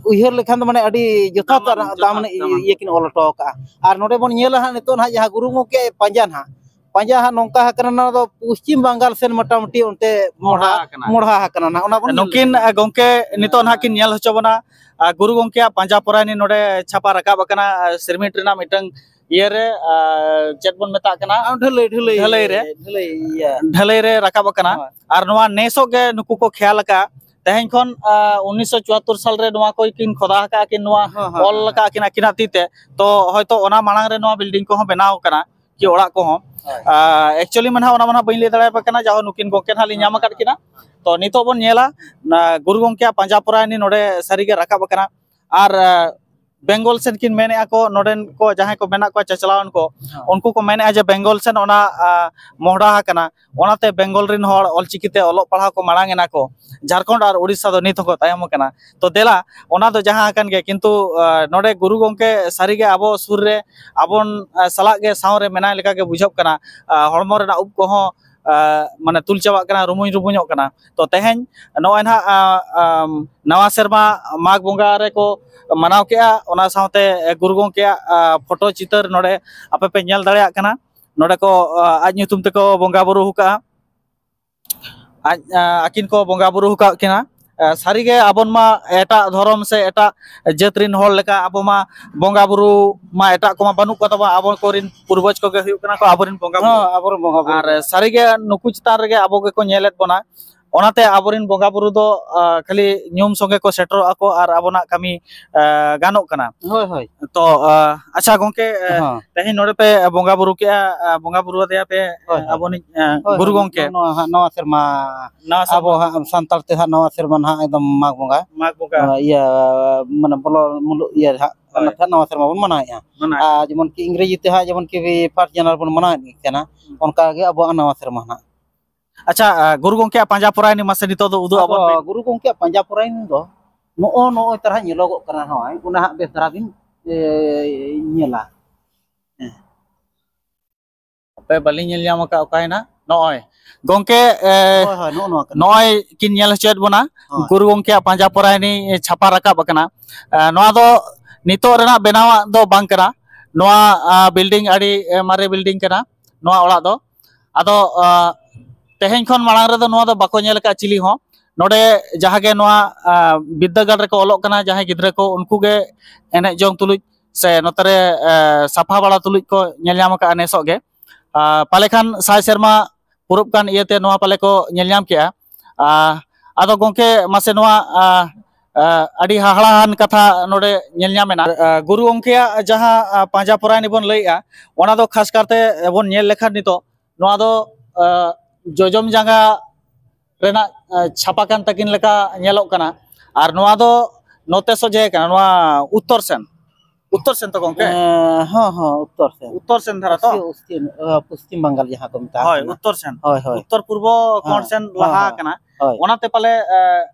ᱩᱭᱦᱟᱹᱨ ᱞᱮᱠᱷᱟᱱ ᱫᱚ ᱢᱟᱱᱮ ᱟᱹᱰᱤ ᱡᱚᱛᱷᱟᱛ ᱫᱟᱢᱟᱱ, ᱫᱟᱢᱟᱱ ᱡᱚᱛᱷᱟᱛ, ᱫᱟᱢᱟᱱ᱾ ᱤᱭᱟᱹ ᱠᱤᱱ ᱚᱞ ᱦᱚᱴᱚ ᱟᱠᱟᱫᱼᱟ᱾ ᱟᱨ ᱱᱚᱰᱮ ᱵᱚᱱ ᱧᱮᱞᱟ ᱦᱟᱸᱜ ᱱᱤᱛᱚᱜ ᱱᱟᱦᱟᱜ ᱡᱟᱦᱟᱸ ᱜᱩᱨᱩ ᱜᱚᱢᱠᱮ ᱯᱟᱸᱡᱟ ᱱᱟᱦᱟᱜ, ᱯᱟᱸᱡᱟ ᱦᱟᱸᱜ ᱱᱚᱝᱠᱟ ᱟᱠᱟᱱᱟ, ᱱᱚᱣᱟ ᱫᱚ ᱯᱚᱥᱪᱤᱢ ᱵᱟᱝᱜᱟᱞ ᱥᱮᱱ ᱢᱚᱴᱟᱢᱩᱴᱤ ᱚᱱᱛᱮ ᱢᱚᱦᱰᱟ ᱢᱚᱦᱰᱟ, ᱟᱠᱟᱱᱟ᱾ ᱢᱚᱦᱰᱟ ᱟᱠᱟᱱᱟ ᱱᱟᱦᱟᱜ, ᱚᱱᱟ ᱵᱚᱱ ᱧᱮᱞ ᱜᱚᱢᱠᱮ ᱞᱮᱠᱷᱟᱱ᱾ ᱱᱤᱛᱚᱜ ᱱᱟᱦᱟᱜ ᱠᱤᱱ ᱧᱮᱞ ᱦᱚᱪᱚ ᱵᱚᱱᱟ᱾ ᱟᱨ ᱜᱩᱨᱩ ᱜᱚᱢᱠᱮᱭᱟᱜ ᱯᱟᱸᱡᱟ ᱯᱚᱨᱟᱭᱱᱤ ᱱᱚᱰᱮ ᱪᱷᱟᱯᱟ ᱨᱟᱠᱟᱵ ᱟᱠᱟᱱᱟ, ᱟᱨ ᱥᱤᱨᱢᱤᱴ ᱨᱮᱱᱟᱜ ᱢᱤᱫᱴᱟᱝ ᱤᱭᱟᱹᱨᱮ, ᱟᱨ ᱪᱮᱫ ᱵᱚᱱ ᱢᱮᱛᱟᱜ ᱠᱟᱱᱟ? ᱟᱢ ᱰᱷᱟᱹᱞᱟᱹᱭ, ᱰᱷᱟᱹᱞᱟᱹᱭ᱾ ᱰᱷᱟᱹᱞᱟᱹᱭ ᱨᱮ᱾ ᱰᱷᱟᱹᱞᱟᱹᱭ, ᱤᱭᱟᱹ᱾ ᱰᱷᱟᱹᱞᱟᱹᱭ ᱨᱮ ᱨᱟᱠᱟᱵ ᱟᱠᱟᱱᱟ᱾ ᱦᱳᱭ᱾ ᱟᱨ ᱱᱚᱣᱟ ᱱᱮᱥᱚᱜ ᱜᱮ ᱱᱩᱠᱩ ᱠᱚ ᱠᱷᱮᱭᱟᱞ ᱟᱠᱟᱫᱼᱟ᱾ ᱛᱮᱦᱮᱧ ᱠᱷᱚᱱ, ᱟᱨ, ᱩᱱᱤᱥᱥᱚ ᱪᱩᱣᱟᱛᱛᱳᱨ ᱥᱟᱞ ᱨᱮ ᱱᱚᱣᱟ ᱠᱚ ᱠᱤᱱ ᱠᱷᱚᱫᱟ ᱟᱠᱟᱫᱼᱟ, ᱠᱤᱱ ᱱᱚᱣᱟ ᱦᱮᱸ, ᱦᱮᱸ, ᱚᱞ ᱦᱮᱸ᱾ ᱟᱠᱟᱫᱼᱟ ᱠᱤᱱ ᱟᱹᱠᱤᱱᱟᱜ ᱛᱤ ᱛᱮ᱾ ᱛᱚ ᱦᱚᱭᱛᱚ ᱚᱱᱟ ᱢᱟᱲᱟᱝ ᱨᱮ ᱱᱚᱣᱟ ᱵᱤᱞᱰᱤᱝ ᱠᱚᱦᱚᱸ ᱵᱮᱱᱟᱣ ᱟᱠᱟᱱᱟ, ᱠᱤ ᱚᱲᱟᱜ ᱠᱚᱦᱚᱸ᱾ ᱦᱳᱭ᱾ ᱟᱨ actually ᱢᱟ ᱱᱟᱦᱟᱜ ᱚᱱᱟ ᱢᱟ ᱱᱟᱦᱟᱜ ᱵᱟᱹᱧ ᱞᱟᱹᱭ ᱫᱟᱲᱮᱭᱟᱯᱮ ᱠᱟᱱᱟ, ᱡᱟᱦᱳ ᱱᱩᱠᱤᱱ ᱜᱚᱢᱠᱮ ᱱᱟᱦᱟᱜ ᱞᱤᱧ ᱧᱟᱢ ᱟᱠᱟᱫ ᱠᱤᱱᱟ᱾ ᱛᱚ ᱱᱤᱛᱚᱜ ᱵᱚᱱ ᱧᱮᱞᱟ, ᱱᱟ, ᱜᱩᱨᱩ ᱜᱚᱢᱠᱮᱭᱟᱜ ᱯᱟᱸᱡᱟ ᱯᱚᱨᱟᱭᱱᱤ ᱱᱚᱰᱮ ᱥᱟᱹᱨᱤᱜᱮ ᱨᱟᱠᱟᱵ ᱟᱠᱟᱱᱟ᱾ ᱟᱨ, ᱟᱨ, ᱵᱮᱝᱜᱚᱞ ᱥᱮᱱ ᱠᱤᱱ ᱢᱮᱱᱮᱫᱼᱟ ᱠᱚ, ᱱᱚᱰᱮᱱ ᱠᱚ ᱡᱟᱦᱟᱸᱭ ᱠᱚ ᱢᱮᱱᱟᱜ ᱠᱚᱣᱟ ᱪᱟᱪᱞᱟᱣᱟᱱ ᱠᱚ, ᱦᱮᱸ᱾ ᱩᱱᱠᱩ ᱠᱚ ᱢᱮᱱᱮᱫᱼᱟ ᱡᱮ ᱵᱮᱝᱜᱚᱞ ᱥᱮᱱ ᱚᱱᱟ, ᱟ, ᱢᱚᱦᱰᱟ ᱟᱠᱟᱱᱟ, ᱚᱱᱟᱛᱮ ᱵᱮᱝᱜᱚᱞ ᱨᱮᱱ ᱦᱚᱲ ᱚᱞᱪᱤᱠᱤᱛᱮ ᱚᱞᱚᱜ ᱯᱟᱲᱦᱟᱣ ᱠᱚ ᱢᱟᱲᱟᱝ ᱮᱱᱟ ᱠᱚ, ᱡᱷᱟᱲᱠᱷᱚᱸᱰ ᱟᱨ ᱩᱲᱤᱥᱥᱟ ᱫᱚ ᱱᱤᱛ ᱦᱚᱸᱠᱚ ᱛᱟᱭᱚᱢ ᱟᱠᱟᱱᱟ᱾ ᱛᱚ ᱫᱮᱞᱟ, ᱚᱱᱟ ᱫᱚ ᱡᱟᱦᱟᱸ ᱟᱠᱟᱱ ᱜᱮ, ᱠᱤᱱᱛᱩ, ᱟ, ᱱᱚᱰᱮ ᱜᱩᱨᱩ ᱜᱚᱢᱠᱮ ᱥᱟᱹᱨᱤᱜᱮ ᱟᱵᱚ ᱥᱩᱨ ᱨᱮ, ᱟᱵᱚᱱ, ᱟ, ᱥᱟᱞᱟᱜ ᱜᱮ ᱥᱟᱶ ᱨᱮ ᱢᱮᱱᱟᱭ ᱞᱮᱠᱟ ᱜᱮ ᱵᱩᱡᱷᱟᱹᱜ ᱠᱟᱱᱟ᱾ ᱟ, ᱦᱚᱲᱢᱚ ᱨᱮᱱᱟᱜ ᱩᱵ ᱠᱚᱦᱚᱸ, ᱟ, ᱢᱟᱱᱮ ᱛᱩᱞ ᱪᱟᱵᱟᱜ ᱠᱟᱱᱟ, ᱨᱩᱢᱩᱧ ᱨᱩᱢᱩᱧᱚᱜ ᱠᱟᱱᱟ᱾ ᱛᱚ ᱛᱮᱦᱮᱧ ᱱᱚᱜᱼᱚᱭ ᱱᱟᱦᱟᱜ, ᱟ, ᱟᱢ, ᱱᱟᱣᱟ ᱥᱮᱨᱢᱟ ᱢᱟᱜᱽ ᱵᱚᱸᱜᱟ ᱨᱮᱠᱚ ᱢᱟᱱᱟᱣ ᱠᱮᱜᱼᱟ, ᱚᱱᱟ ᱥᱟᱶᱛᱮ ᱜᱩᱨᱩ ᱜᱚᱢᱠᱮᱭᱟᱜ, ᱟ, ᱯᱷᱳᱴᱳ ᱪᱤᱛᱟᱹᱨ ᱱᱚᱰᱮ ᱟᱯᱮ ᱯᱮ ᱧᱮᱞ ᱫᱟᱲᱮᱭᱟᱜ ᱠᱟᱱᱟ᱾ ᱱᱚᱰᱮ ᱠᱚ, ᱟ, ᱟᱡ ᱧᱩᱛᱩᱢ ᱛᱮᱠᱚ ᱵᱚᱸᱜᱟ ᱵᱩᱨᱩ ᱟᱠᱟᱜᱼᱟ᱾ ᱟᱡ, ᱟ, ᱟᱹᱠᱤᱱ ᱠᱚ ᱵᱚᱸᱜᱟ ᱵᱩᱨᱩ ᱟᱠᱟᱫ ᱠᱤᱱᱟ᱾ ᱟ, ᱥᱟᱹᱨᱤᱜᱮ ᱟᱵᱚᱱ ᱢᱟ ᱮᱴᱟᱜ ᱫᱷᱚᱨᱚᱢ ᱥᱮ ᱮᱴᱟᱜ ᱡᱟᱹᱛ ᱨᱤᱱ ᱦᱚᱲ ᱞᱮᱠᱟ ᱟᱵᱚ ᱢᱟ ᱵᱚᱸᱜᱟ ᱵᱩᱨᱩ ᱢᱟ ᱮᱴᱟᱜ ᱠᱚᱢᱟ ᱵᱟᱹᱱᱩᱜ ᱠᱚ ᱛᱟᱵᱚᱱᱟ, ᱟᱵᱚ ᱠᱚᱨᱮᱱ ᱯᱩᱨᱵᱚᱡᱽ ᱠᱚᱜᱮ ᱦᱩᱭᱩᱜ ᱠᱟᱱᱟ ᱠᱚ ᱟᱵᱚᱨᱮᱱ ᱵᱚᱸᱜᱟ ᱵᱩᱨᱩ᱾ ᱦᱮᱸ, ᱟᱵᱚᱨᱮᱱ ᱵᱚᱸᱜᱟ ᱵᱩᱨᱩ᱾ ᱟᱨ ᱥᱟᱹᱨᱤᱜᱮ ᱱᱩᱠᱩ ᱪᱮᱛᱟᱱ ᱨᱮᱜᱮ ᱟᱵᱚ ᱜᱮᱠᱚ ᱧᱮᱞᱮᱫ ᱵᱚᱱᱟ, ᱚᱱᱟᱛᱮ ᱟᱵᱚᱨᱮᱱ ᱵᱚᱸᱜᱟ ᱵᱩᱨᱩ ᱫᱚ, ᱟ, ᱠᱷᱟᱹᱞᱤ ᱧᱩᱢ ᱥᱚᱸᱜᱮ ᱠᱚ ᱥᱮᱴᱮᱨᱚᱜ ᱟᱠᱚ ᱟᱨ ᱟᱵᱚᱱᱟᱜ ᱠᱟᱹᱢᱤ, ᱟ, ᱜᱟᱱᱚᱜ ᱠᱟᱱᱟ᱾ ᱦᱳᱭ, ᱦᱳᱭ᱾ ᱛᱚ, ᱟ, ᱟᱪᱪᱷᱟ ᱜᱚᱢᱠᱮ, ᱟ, ᱦᱮᱸ᱾ ᱛᱮᱦᱮᱧ ᱱᱚᱰᱮ ᱯᱮ ᱵᱚᱸᱜᱟ ᱵᱩᱨᱩ ᱠᱮᱜᱼᱟ, ᱟ, ᱵᱚᱸᱜᱟ ᱵᱩᱨᱩ ᱟᱫᱮᱭᱟ ᱯᱮ, ᱦᱳᱭ, ᱦᱳᱭ᱾ ᱟᱵᱚᱱᱤᱡ, ᱟ, ᱦᱳᱭ, ᱜᱩᱨᱩ ᱦᱳᱭ᱾ ᱜᱚᱢᱠᱮ᱾ ᱱᱚᱣᱟ ᱦᱟᱸᱜ ᱱᱟᱣᱟ ᱥᱮᱨᱢᱟ, ᱱᱟᱣᱟ ᱥᱮᱨᱢᱟ᱾ ᱟᱵᱚ ᱦᱟᱸᱜ ᱥᱟᱱᱛᱟᱲ ᱛᱮ ᱦᱟᱸᱜ ᱱᱟᱣᱟ ᱥᱮᱨᱢᱟ ᱱᱟᱦᱟᱜ ᱮᱠᱫᱚᱢ ᱢᱟᱜᱽ ᱵᱚᱸᱜᱟ᱾ ᱢᱟᱜᱽ ᱵᱚᱸᱜᱟ᱾ ᱟ, ᱤᱭᱟᱹ, ᱢᱟᱱᱮ ᱵᱚᱞᱚ ᱢᱩᱞᱩᱜ ᱤᱭᱟᱹ ᱦᱟᱸᱜ, ᱦᱳᱭ᱾ ᱚᱱᱟᱛᱮ ᱱᱟᱣᱟ ᱥᱮᱨᱢᱟ ᱵᱚᱱ ᱢᱟᱱᱟᱣᱮᱫᱼᱟ᱾ ᱢᱟᱱᱟᱣᱮᱫᱼᱟ᱾ ᱟᱨ ᱡᱮᱢᱚᱱ ᱠᱤ ᱤᱝᱨᱮᱡᱤ ᱛᱮ ᱦᱟᱸᱜ ᱡᱮᱢᱚᱱ ᱠᱤ first January ᱵᱚᱱ ᱢᱟᱱᱟᱣᱮᱫ ᱠᱟᱱᱟ, ᱦᱩᱸ᱾ ᱚᱱᱠᱟ ᱜᱮ ᱟᱵᱚᱣᱟᱜ ᱱᱟᱣᱟ ᱥᱮᱨᱢᱟ ᱦᱟᱸᱜ᱾ ᱟᱪᱪᱷᱟ, ᱟ, ᱜᱩᱨᱩ ᱜᱚᱢᱠᱮᱭᱟᱜ ᱯᱟᱸᱡᱟ ᱯᱚᱨᱟᱭᱱᱤ ᱢᱟᱥᱮ ᱱᱤᱛᱚᱜ ᱫᱚ ᱩᱫᱩᱜ ᱟᱫᱚ ᱟᱵᱚᱱ ᱵᱤᱱ᱾ ᱜᱩᱨᱩ ᱜᱚᱢᱠᱮᱭᱟᱜ ᱯᱟᱸᱡᱟ ᱯᱚᱨᱟᱭᱱᱤ ᱫᱚ ᱱᱚᱜᱼᱚ ᱱᱚᱜᱼᱚᱭ ᱛᱟᱨᱟ ᱧᱮᱞᱚᱜᱚᱜ ᱠᱟᱱᱟ, ᱱᱚᱜᱼᱚᱭ ᱚᱱᱟ ᱦᱟᱸᱜ ᱵᱮᱥ ᱫᱷᱟᱨᱟ ᱵᱤᱱ, ᱮ, ᱧᱮᱞᱟ᱾ ᱦᱮᱸ᱾ ᱦᱟᱯᱮ ᱵᱟᱹᱞᱤᱧ ᱧᱮᱞ ᱧᱟᱢ ᱟᱠᱟᱫ ᱚᱠᱟᱭᱮᱱᱟ᱾ ᱱᱚᱜᱼᱚᱭ ᱜᱚᱝᱠᱮ, ᱮ, ᱦᱳᱭ, ᱦᱳᱭ, ᱱᱚᱜᱼᱚ ᱱᱚᱣᱟ ᱠᱟᱱᱟ᱾ ᱱᱚᱜᱼᱚᱭ ᱠᱤᱱ ᱧᱮᱞ ᱦᱚᱪᱚᱭᱮᱫ ᱵᱚᱱᱟ, ᱦᱳᱭ᱾ ᱜᱩᱨᱩ ᱜᱚᱝᱠᱮᱭᱟᱜ ᱯᱟᱸᱡᱟ ᱯᱚᱨᱟᱭᱱᱤ ᱪᱷᱟᱯᱟ ᱨᱟᱠᱟᱵ ᱟᱠᱟᱱᱟ᱾ ᱮ, ᱱᱚᱣᱟ ᱫᱚ ᱱᱤᱛᱚᱜ ᱨᱮᱱᱟᱜ ᱵᱮᱱᱟᱣᱟᱜ ᱫᱚ ᱵᱟᱝ ᱠᱟᱱᱟ᱾ ᱱᱚᱣᱟ, ᱟ, building ᱟᱹᱰᱤ, ᱮ, ᱢᱟᱨᱮ building ᱠᱟᱱᱟ ᱱᱚᱣᱟ ᱚᱲᱟᱜ ᱫᱚ᱾ ᱟᱫᱚ, ᱟ, ᱛᱮᱦᱮᱧ ᱠᱷᱚᱱ ᱢᱟᱲᱟᱝ ᱨᱮᱫᱚ ᱱᱚᱣᱟ ᱫᱚ ᱵᱟᱠᱚ ᱧᱮᱞ ᱟᱠᱟᱫ ᱪᱤᱞᱤ ᱦᱚᱸ᱾ ᱱᱚᱰᱮ ᱡᱟᱦᱟᱸ ᱜᱮ ᱱᱚᱣᱟ, ᱟ, ᱵᱤᱨᱫᱟᱹᱜᱟᱲ ᱨᱮᱠᱚ ᱚᱞᱚᱜ ᱠᱟᱱᱟ ᱡᱟᱦᱟᱸᱭ ᱜᱤᱫᱽᱨᱟᱹ ᱠᱚ, ᱩᱱᱠᱩ ᱜᱮ ᱮᱱᱮᱡ ᱡᱚᱝ ᱛᱩᱞᱩᱡ ᱥᱮ ᱱᱚᱛᱮ ᱨᱮ, ᱮ, ᱥᱟᱯᱷᱟ ᱵᱟᱲᱟ ᱛᱩᱞᱩᱡ ᱠᱚ ᱧᱮᱞ ᱧᱟᱢ ᱟᱠᱟᱫᱼᱟ ᱱᱮᱥᱚᱜ ᱜᱮ᱾ ᱟ, ᱯᱟᱞᱮ ᱠᱷᱟᱱ ᱥᱟᱭ ᱥᱮᱨᱢᱟ ᱯᱩᱨᱩᱵ ᱠᱟᱱ ᱤᱭᱟᱹᱛᱮ ᱱᱚᱣᱟ ᱯᱟᱞᱮ ᱠᱚ ᱧᱮᱞ ᱧᱟᱢ ᱠᱮᱜᱼᱟ᱾ ᱟ, ᱟᱫᱚ ᱜᱚᱢᱠᱮ, ᱢᱟᱥᱮ ᱱᱚᱣᱟ, ᱟ, ᱟ, ᱟᱹᱰᱤ ᱦᱟᱦᱟᱲᱟᱣᱟᱱ ᱠᱟᱛᱷᱟ ᱱᱚᱰᱮ ᱧᱮᱞ ᱧᱟᱢ ᱮᱱᱟ᱾ ᱟ, ᱜᱩᱨᱩ ᱜᱚᱢᱠᱮᱭᱟᱜ ᱡᱟᱦᱟᱸ, ᱟ, ᱯᱟᱸᱡᱟ ᱯᱚᱨᱟᱭᱱᱤ ᱵᱚᱱ ᱞᱟᱹᱭᱮᱜᱼᱟ, ᱚᱱᱟ ᱫᱚ ᱠᱷᱟᱥ ᱠᱟᱨᱛᱮ ᱵᱚᱱ ᱧᱮᱞ ᱞᱮᱠᱷᱟᱱ ᱱᱤᱛᱚᱜ ᱱᱚᱣᱟ ᱫᱚ, ᱟ, ᱡᱚᱡᱚᱢ ᱡᱟᱸᱜᱟ ᱨᱮᱱᱟᱜ, ᱟ, ᱪᱷᱟᱯᱟ ᱠᱟᱱ ᱛᱟᱹᱠᱤᱱ ᱞᱮᱠᱟ ᱧᱮᱞᱚᱜ ᱠᱟᱱᱟ᱾ ᱟᱨ ᱱᱚᱣᱟ ᱫᱚ ᱱᱚᱛᱮ ᱥᱚᱡᱷᱮ ᱠᱟᱱᱟ, ᱱᱚᱣᱟ ᱩᱛᱛᱚᱨ ᱥᱮᱱ, ᱩᱛᱛᱚᱨ ᱥᱮᱱ ᱛᱚ ᱜᱚᱢᱠᱮ? ᱮᱸ, ᱦᱚᱸ, ᱦᱚᱸ, ᱩᱛᱛᱚᱨ ᱥᱮᱱ᱾ ᱩᱛᱛᱚᱨ ᱥᱮᱱ ᱫᱷᱟᱨᱟ ᱛᱚ? ᱯᱚᱥᱪᱤᱢ, ᱯᱚᱥᱪᱤᱢ, ᱟ, ᱯᱚᱥᱪᱤᱢ ᱵᱟᱝᱜᱟᱞ ᱡᱟᱦᱟᱸ ᱠᱚ ᱢᱮᱛᱟᱜ ᱦᱳᱭ, ᱠᱟᱱᱟ᱾ ᱩᱛᱛᱚᱨ ᱥᱮᱱ᱾ ᱦᱳᱭ, ᱦᱳᱭ᱾ ᱩᱛᱛᱚᱨ ᱯᱩᱨᱵᱚ ᱠᱚᱬ ᱦᱮᱸ, ᱥᱮᱱ ᱦᱮᱸ, ᱞᱟᱦᱟ ᱦᱮᱸ᱾ ᱠᱟᱱᱟ᱾ ᱦᱳᱭ᱾ ᱚᱱᱟᱛᱮ ᱯᱟᱞᱮ, ᱮ,